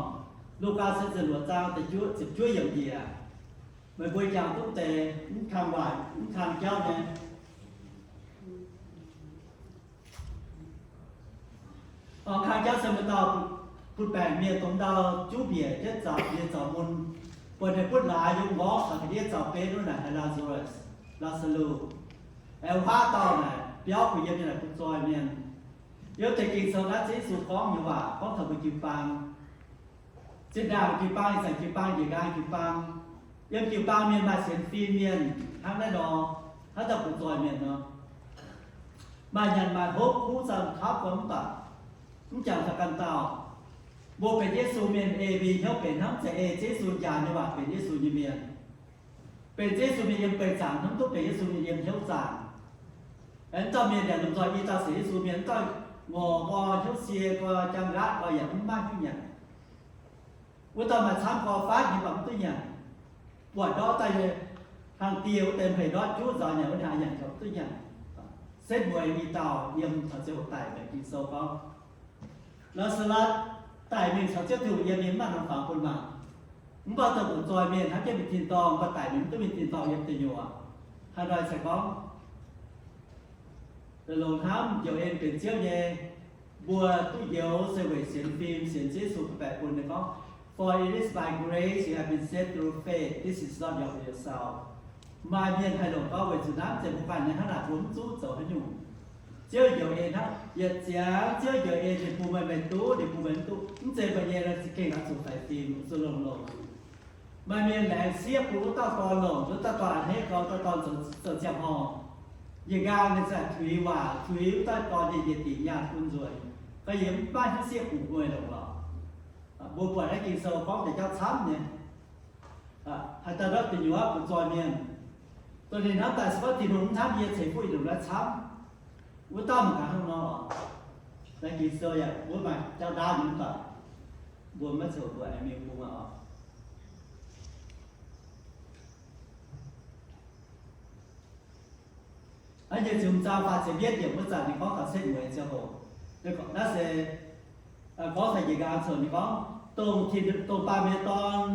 Lugaa se ziepc luoqc zaang da'juov, ziepc juov yiemc njiec. Meih mbuo jangx duqv deix, mv kang waaic, mv kang jauv nyei. Orqv, kang jauv se maaih dauh butv-baengc mienh dongh ndau juv mbiec jienv zaux, mienh zaux mun, buatc ninh butv laaix yiem nqorngv caux ga'ndiev zaux benv wuov naaic haiz Laa^saa^luss, Laa^saa^luss. Aengx wuov dauh naaic biauv kuh yiem nyei naaic butv-zoih mienh. Yiem deix Ging-Sou naaiv Ziouv Yesu gorngv nyei waac gorngv taux mbuo jiu-baang. Zinh ndaangc jiu-baang, ih zanc jiu-baang, njiec nqaang jiu-baang. Yiem jiu-baang mienh maaih sienx fim mienh hnangv naaiv nor, hnangv dauh butv-zoih mienh nor. Maaih nyanc maaih hopv kuv zaux kapv gorngv mv baac mv jangx taux ganh dauh. Mbuo benx Yesu mienh ei mbuo nyei hnyouv benx hnangv, mv zeiz ei Ziouv Yesu njaaux nyei waac benx Yesu nyei mienh. Benx Ziouv Yesu mienh yiem beih zaangc hnangv, duqv benx Yesu mienh yiem hnyouv zaangc. Aengx dauh mienh yaac lomh nzoih i dauh sienx Yesu mienh, dauh ngorc nqoi hnyouv sie nqoi jangx nqaatv nqoi yaac mv maaih hnyouv nyanc. Wuov dauh maaih camv gorx faatv nyei baac mv duqv nyanc. Buatc ndortv daaih nyei, hnangv dieh wuov deix hmeic ndortv juv nzaaux nyanc, wuov hnyangx nyanc corc mv duqv nyanc. Setv mueiz i dauh yiem taux ziangh hoc daic, mbenc Ging-Sou gorngv, Laa^saa^latv daic mingh caux Ziouv Tin-Hungh yiem, yiem mv maaih norm fangx bun mangc. Mv baac dongh butv-zoih mienh hnamv jienv mingh tin-dorngh, mv baac daic mingh mv duqv mingh tin-dorngh, yiem deic nyuoqc. Haaix nor cingx gorngv longc hnamv njoux en benx Ziouv nyei, mbuo duqv njoux se weic sienx fim, sienx Ziouv Yesu baeqc bun ninh gorngv, For it is by grace you have been saved through faith. This is not of yourself. Maaih mienh haih longc gorngv weic zuqc naaiv mv zeiz mbuo ganh nyei, hnangv naaic mbuo mv zuqc zoux haaix nyungc. Ziouv njoux en hnangv, yietc ziangx Ziouv njoux en, ninh bun meih, meih duqv, ninh bun meih mv duqv, mv zeiz meih nyei, za'gengh oix zuqc faix fim, zuqc longx-longx. Maaih mienh laengz sieqv bun wuov dauh dorn longc, wuov dauh dorn a'hneiv gau, wuov dauh dorn zoux, zoux ziangh horngh. Njiec nqaang ninh zaqc tuix waac, tuix wuov dauh dorn nyei njiec dingc nyaanh bun nzuonx, fai yie mv maaih hnyouv sieqv bun meih longc lorqc. Mbuo buatc naaiv Ging-Sou gorngv deix jauv camv nyei. Haaix dauh ndortv deic nyuoqc butv-zoih mienh, dongh ninh hnamv daaih se gorngv Tin-Hungh mv hnamv yie ceix fuqv yietc nyungc naaiv camv. Wuov dauh mangc gaax hnangv nor. Naaiv Ging-Sou yaac wuov maaih jauv ndaauv nyei mv baac mbuo maiv coux mbuo aengx mingh bung aqv oc. Naaiv nyei ziux zaang faah ziepc yietv yiemc wuov zanc ninh gorngv taux setv mueiz ziangh hoc. Naaiv se gorngv taux njiec nqaang coc ninh gorngv, dongh tin, dongh baamh mienh dorn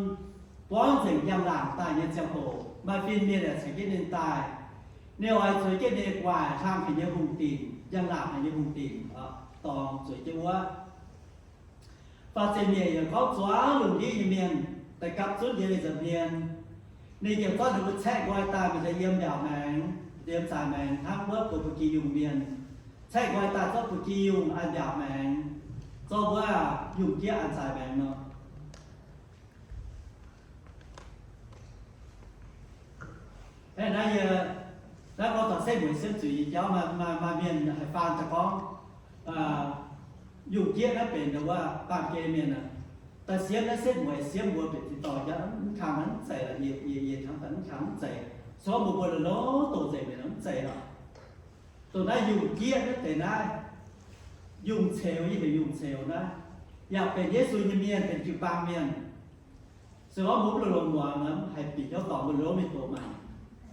buangv nzengc njang-laangc daaih nyei ziangh hoc, maaih fin-mienh yaac ceix jienv ninh daaih. Ninh oix zueiz jienv ninh gu'nguaaic hlang haic nyei hungh dinc, njang-laangc haic nyei hungh dinc, dorngx zueiz jienv wuov. Faah ziepc nyeic yiemc gorngv zuangx lungh ndiev nyei mienh daaih gapv zunv yiem nza'hmien. Ninh ziouc zorqv ninh mbuo caeqv nqoi daaih, mingh daaih yiem mbiaauc maengx, yiem zaaix maengx hnangv wuov buoz ba'gi yungh mienh. Caeqv nqoi daaih zorqv ba'gi yungh an mbiaauc maengx, zorqv wuov yungh jieqv an zaaix maengx nor. Aeqv, naaiv yie, naaiv gorngv taux setv mueiz siemv zuiz nyei jauv, maaih, maaih, maaih mienh haih faan daaih gorngv, yungh jieqv naaiv benx wuov baamh gen mienh aqv. Daaih siemv naaiv setv mueiz siemv mbuo bieqc tin-dorngh jauv, mv kang mv zeiz lorqc, yie, yie, yie hnamv daaih mv kang mv zeiz. Se gorngv mbuo, mbuo longc-longc doqc nzengc mienh mv zeiz lorqc. Dongh naaiv yungh jieqv naaiv deix naaiv, yungh ceux, yie heuc yungh ceux naaiv, yaac benx Yesu nyei mienh, benx jiu-baang mienh. Se gorngv mbuo mv longc-longc muangx nor, haih bieqc hnyouv dorngc mbuo longx mingh doqc maengc.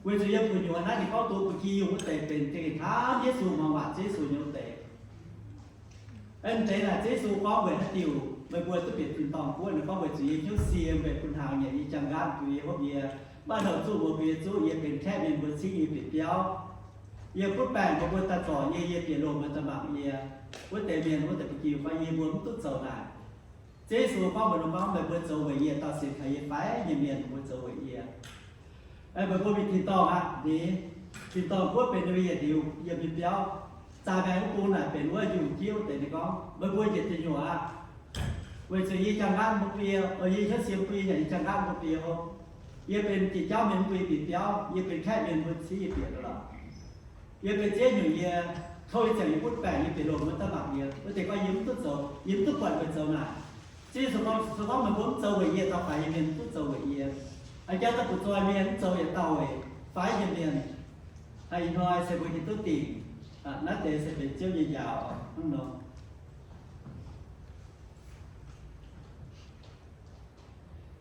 Weic zuqc yiem gu'nyuoz naaiv ninh gorngv duqv ba'gi yungh wuov deix benx gengh hnamv Yesu, muangx waac Ziouv Yesu nyei wuov deix. Aeqv, deix naaic Ziouv Yesu gorngv weic haaix diuc meih mbuo duqv bieqc tin-dorngh guoqv nor, gorngv weic zuqc yie hnyouv sie mbenc bun hnaangx nyanc yie jangx nqaatv bun yie hopv yie, mv baac ndau zuqv mbuo bun yie zuqv, yie benx kaeqv mienh mbuo cingv yie bieqc biauv. Yie butv baengc mbuo, mbuo daaih zorc yie, yie bieqc loh mbuo daaih mangc yie. Wuov deix mienh wuov deix ba'gi fai yie mbuo mv duqv zoux naaic. Ziouv Yesu gorngv mbuox ninh gorngv, meih mbuo zoux weic yie dauh sienx kaux yie fai nyei mienh, meih mbuo zoux weic yie. Meih mbuo mingh tin-dorngh aqv. Ninh, tin-dorngh guoqv benx ninh mbuo yietc liuz yiem nyei biauv. Zaah maengx wuov bung naaic benx wuov yungh jieqv wuov deix. Ninh gorngv, meih mbuo njiec deic nyuoqc aqv. Weic zuqc yie jangx nqaatv mbuo bun yie, yie hnyouv sie bun yie nyanc yie jangx nqaatv mbuo bun yie hopv. Yie benx diuc jauv mienh mbuo bieqc biauv, yie benx kaeqv mienh mbuo cingv yie bieqc loh. Yie benx ziex nyungc yie, kouv yie ziangh yie butv baengc yie bieqc loh mbuo daaih mangc yie. Wuov deix gorngv yie mv duqv zoux, yie mv duqv buatc meih zoux naaic. Ziouv Yesu gorngv, se gorngv meih mbuo mv zoux weic yie dauh faix nyei mienh, mv duqv zoux weic yie. A'jang daaih butv zoih mienh mv zoux yietc dauh weic faix nyei mienh. Ih hnoi se mbuo hiuv duqv dingc, naaiv deix se benx Ziouv nyei njaaux hnangv nor.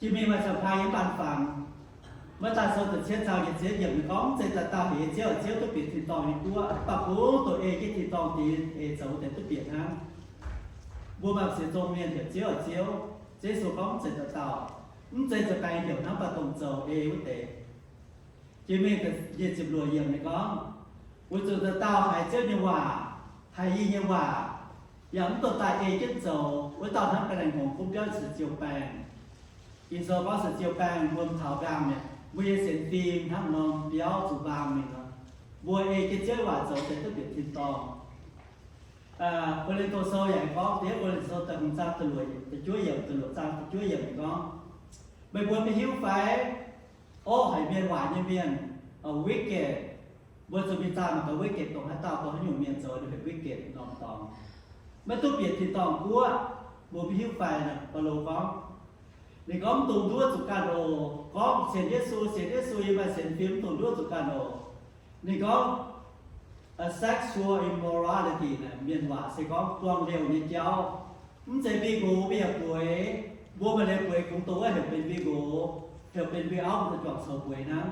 Jiex mingh maaih camv-paan yiem mv baan fangx. Matv^taai Sou da'cietv zaang yietc ziepc yiemc ninh gorngv, mv zeiz dauh dauh heuc Ziouv, Ziouv duqv bieqc tin-dorngh nyei guoqv, mv baac kungx dongh ei jienv tin-dorngh dingx eix zoux wuov deix duqv bieqc hnangv. Mbuo maaih ziex zong mienh heuc Ziouv, Ziouv. Ziouv Yesu gorngv mv zeiz dauh dauh. Mv zeiz za'gengh heuc hnangv, mv baac dongh zoux ei wuov deix. Jiex mingh nyic ziepc luoqc yiemc ninh gorngv, weic zuqc dauh dauh haiz Ziouv nyei waac, haiz yie nyei waac, yaac mv dongh daaih ei jienv zoux, wuov dauh hnangv ga'naaiv hngongx gunv biauv siouc-ziouc baengh. Ging-Sou gorngv siouc-ziouc baengh wuom taux nqaang mi'aqv. Mbuo nyei sienx fim hnangv norm biauv zuqc nqaang mingh nor, mbuo ei jienv Ziouv waac zoux deix duqv bieqc tin-dorngh. Ko^lin^to Sou yaac gorngv, da'yietv Ko^lin^to Sou da'hmz zaang da'luoqc, da'juov yiemc, da'luoqc zaang da'juov yiemc gorngv, meih mbuo maiv hiuv fai? Orqv haic mienh waac nyei mienh, wicked, mbuo zuqc mingh zaah mangc gaax wicked dongh haaix dauh, dongh haaix nyungc mienh zoux, ninh heuc wicked norm dorngx, maiv duqv bieqc tin-dorngh guoqv. Mbuo maiv hiuv fai? Baulo gorngv, ninh gorngv, mv dungx nduov zuqc ganh oc. Gorngv sienx Yesu, sienx Yesu yiem maaih sienx fim, mv dungx nduov zuqc ganh oc. Ninh gorngv, sexual immorality naaic mienh waac se gorngv buang liouh nyei jauv. Mv zeiz mbi nqox mbuo yaac bueix. Mbuo maaih liouh bueix kungx dongh wuov heuc benx mbi nqox, heuc benx mbi auv, mbuo daaih juangc coux bueix hnangv.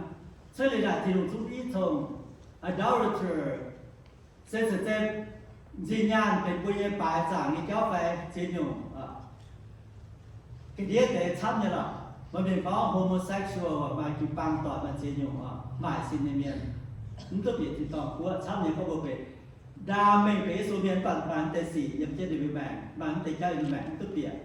Cuotv liuz naaic Tin-Hungh zungv i cong, idolater, se se zeiv nzih nyaanh benx mbuo nyei baaix zaangc nyei jauv fai ziex nyungc. Ga'ndiev deix camv nyei lorqc. Maaih mienh gorngv homosexual, maaih jiu-baang doic, maaih ziex nyungc, maaic sin nyei mienh, mv duqv bieqc tin-dorngh guoqv. Camv nyei gorngv mbuo benx ndaam mengh benx Yesu mienh, mv baac maaih mv deix sic yiem jienv ninh mbuo maengc, maaih mv deix jauv yiem maengc, mv duqv bieqc.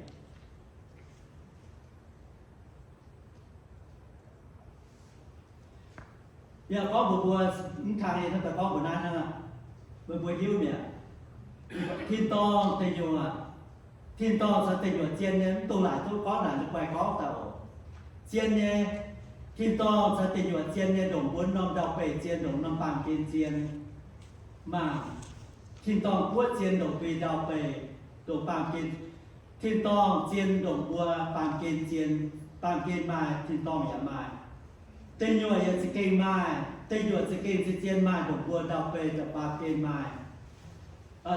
Yaac gorngv mbuox mbuo, mv kang yie hnangv daaih gorngv mbuox naaiv hnangv aqv. Meih mbuo hiuv mi'aqv. Tin-dorngh deic nyuoqc, tin-dorngh caux deic nyuoqc zien nyei, mv dungx laaic duqv gorngv naaic, la'guaih gorngv daaih oc. Zien nyei, tin-dorngh caux deic nyuoqc zien nyei ndongc mbuo norm ndau-beih zien, ndongc norm baamh gen zien. Mangc, tin-dorngh guoqv zien ndongc mbuo ndau-beih, ndongc baamh gen. Tin-dorngh zien ndongc mbuo baamh gen zien. Baamh gen maaih, tin-dorngh yaac maaih. Deic nyuoqc yaac za'gengh maaih. Deic nyuoqc za'gengh zien zien maaih ndongc mbuo ndau-beih, ndongc baamh gen maaih.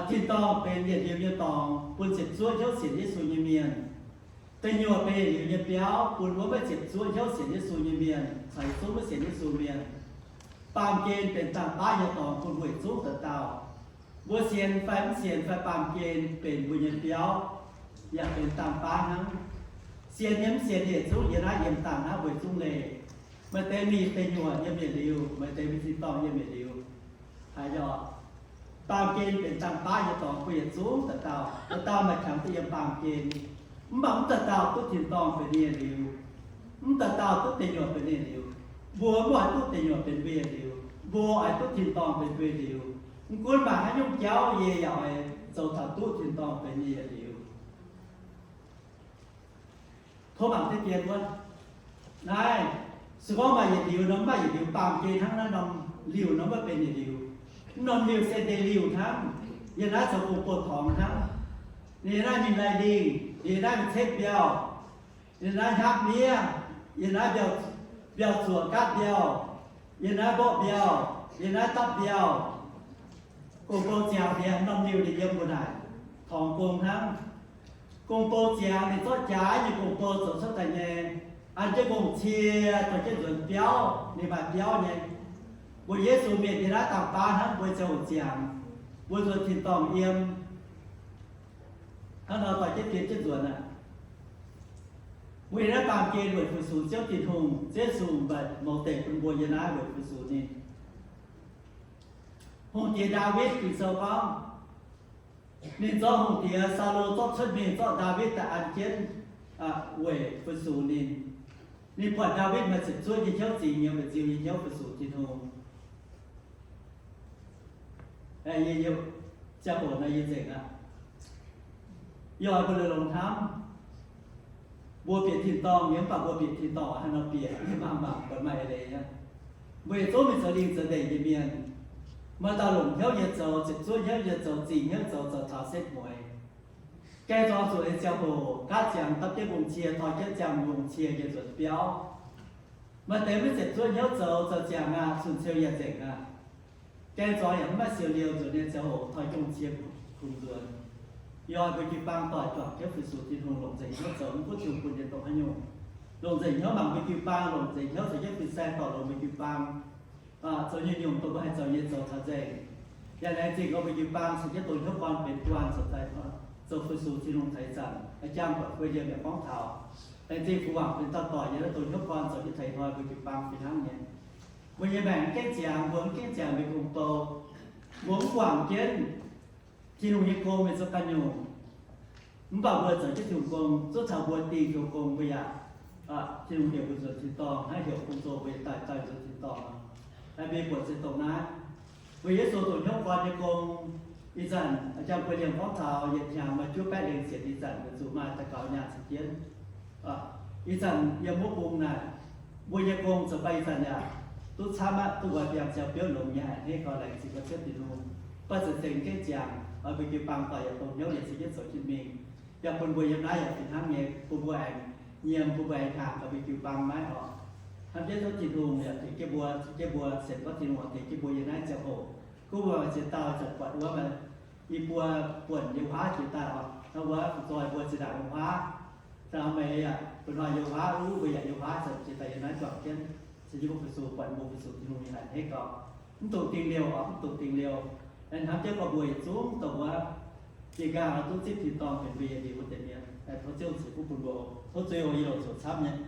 Tin-dorngh benx yietc liuz nyei dorngx bun ziepc zuoqv hnyouv sienx Yesu nyei mienh. Deic nyuoqc benx yietc liuz nyei biauv bun wuov maiv ziepc zuoqv hnyouv sienx Yesu nyei mienh caux yietc zungv maiv sienx Yesu mienh. Baamh gen benx dangh baav nyei dorngx bun mbuo yietc zungv dauh dauh. Mbuo sienx fai mv sienx fai, baamh gen benx mbuo nyei biauv, yaac benx dangh baav hnangv. Sienx nyei mv sienx nyei yietc zungv yiem naaiv, yiem dangh naaiv, mbuo yietc zungv leih. Maaih deix mingh deic nyuoqc yiem yietc liuz, maaih deix mingh tin-dorngh yiem yietc liuz. Haaix nyungc? Baamh gen benx dangh baav nyei dorngx bun yietc zungv dauh dauh. Dauh dauh maaih qangx duqv yiem baamh gen, mv baac mv dauh dauh duqv tin-dorngh benx ninh yietc liuz. Mv dauh dauh duqv deic nyuoqc benx ninh yietc liuz. Mbuo mv oix duqv deic nyuoqc benx mbuo yietc liuz. Mbuo oix duqv tin-dorngh benx mbuo yietc liuz. Mv gunv maaih haaix nyungc jauv, yie yaac oix zoux taux duqv tin-dorngh benx ninh yietc liuz. Tov mangc deix dien wuov. Naaiv, Se gorngv maaih yietc liuz nor, mv baac yietc liuz baamh gen hnangv naaiv norm liuh nor maiv benx yietc liuz. Mv norm liuh se deix liuh hnangv. Yiem naaiv zoux gong-bou torngx hnangv. Yiem naaiv mingh lai lingh, yiem naaiv mingh cetv mbiauh, yiem naaiv hnyapv miev, yiem naaiv mbiauh, mbiauh zuoqc gaatv mbiauh, yiem naaiv mborqv mbiauh, yiem naaiv dapv mbiauh. Gong-bou ziangx diex norm liuh ninh yiem mbuo naaic, torngx gong hnangv. Gong-bou ziangx ninh zorqv jaaix nyei gong-bou zoux cuotv daaih nyei, an jienv ngongh-cie dorh jienv nzuonx biauv, ninh maaih biauv nyei. Mbuo Yesu mienh yiem naaiv dangh baav hnangv, mbuo ziangh hoc ziangx, mbuo nzuonx tin-dorngh yiem hnangv nor dorh jienv bienh jienv nzuonx aqv. Mbuo yiem naaiv baamh gen weic fu-sux Ziouv Tin-Hungh, Ziouv Yesu mv baac mouz deic bun mbuo yiem naaiv weic fu-sux ninh. Hungh diex Ndaawitv Ging-Sou gorngv, ninh zorqv hungh diex Saulo zorqv cuotv mingh zorqv Ndaawitv daaih an jienv weic fu-sux ninh. Ninh buatc Ndaawitv maaih ziepc zuoqv nyei hnyouv, zingx nyei weic nziu nyei hnyouv fu-sux Tin-Hungh. Ziangh hoc nor yie nzengc aqv. Yie oix mbuo longx-longx hnamv, mbuo bieqc tin-dorngh nyei mv baac mbuo bieqc tin-dorngh haaix nor bieqc, yie mangc mangc buatc maaih eix leiz aqv. Mbuo yietc zungv mingh zoux lingh zoux ndeic nyei mienh, maaih dauh longc hnyouv nyei zoux, ziepc zuoqv hnyouv nyei zoux, zingh hnyouv zoux, zoux taux setv mueiz. Gaeng zuangx zuqc nyei ziangh hoc, gaatv ziangx dapv jienv gong-cie, tov jienv ziangh gong-cie nyei nzuonx biauv. Maaih deix maiv ziepc zuoqv hnyouv zoux, zoux ziangx aqv, cun-ciou yaac nzengc aqv. Gaeng zuangx yaac mv maaih siou liouh nzuonx nyei ziangh hoc, tov gong-cie kungx nzuonx. Yie oix mbuo jiu-baang doic juangc jienv fu-sux Tin-Hungh, longc nzengc hnyouv zoux mv gunv Tin-Hungh bun nyei dongh haaix nyungc. Longc nzengc hnyouv mangc mbuo jiu-baang, longc nzengc hnyouv caux jienv fin-saeng dorh longx mbuo jiu-baang. Zoux nyungc-nyungc dongh mbuo haih zoux nyei zoux taux nzengc. Yaac laengz zingh gorngv mbuo jiu-baang caux jienv dongh hnyouv gorn benx guanh zoux daaih, zoux fu-sux Tin-Hungh taux ih zanc, a'jang buatc guei liemh yaac gorngv taux. Laengz zingh fu wangc benx dauh doic nyei dongh hnyouv gorn zoux jienv taux ih hnoi mbuo jiu-baang fih hnangv nyei. Mbuo nyei maengc mv gengh ziangx, mbuo mv gengh ziangx mbuo gong-bou. Mbuo mv guangc jienv Tin-Hungh nyei gong mingh zoux ganh nyungc. Mv baac mbuo zoux jienv Tin-Hungh gong, zuov taux mbuo dingh Tin-Hungh gong mbuo yaac, Tin-Hungh heuc mbuo nzuonx tin-dorngh, naaiv heuc bun zoh mbuo daaih daaih nzuonx tin-dorngh. Naaiv mbuo buatc se dongh naaiv, mbuo Yesu zoux hnyouv gorn nyei gong. Ih zanc a'jang guei liemh gorngv taux yietc hnyangx maaih juov baeqv lengh sienx ih zanc weic zuqc maaih daux gaux nyaanh caux jienv. Ih zanc yiem wuov bung naaic, mbuo nyei gong zoux baac ih zanc yaac duqv camv aqv, duqv oix biangh ziangx biouv longx nyei haic hneiv gau, laengz zingh gorngv Ziouv Tin-Hungh. Mv baac za'gengh gengh ziangx oix mbuo jiu-baang doic yaac dongh hnyouv yietc zungv yietc zoux jiex mingh. Yaac bun mbuo yiem naaiv yaac fih hnangv nyei, bun mbuo aengx nyiemc, bun mbuo aengx hnyangx oix mbuo jiu-baang maiv oc. Hnamv jienv Ziouv Tin-Hungh yaac tengx jienv mbuo, tengx jienv mbuo, sienx gorngv Tin-Hungh oix tengx jienv mbuo yiem naaiv ziangh hoc. Gunv mbuo maaih ziex dauh zanc buatc wuov, i buo buonc yiem huaav jiex daaih oc. Hnangv wuov fu'zoih mbuo zinh ndaangc yiem huaav, zinh ndaangc meih yaac bun hnoi yiem huaav, luv mbuo yaac yiem huaav, zanc jiex daaih yiem naaiv juangc jienv, caux jienv mbuo fu-sux, buatc mbuo fu-sux Tin-Hungh nyei haic hneiv gau. Mv dungx dingh liouh oc, mv dungx dingh liouh. Aengx hnamv jienv gorngv mbuo yietc zungv dongh wuov, yie ganh oix duqv zipv tin-dorngh benx mbuo yietc liuz wuov deix mienh. Tov Ziouv ceix fuqv bun mbuo. Tov zuiz oc, yie longc zoux camv nyei.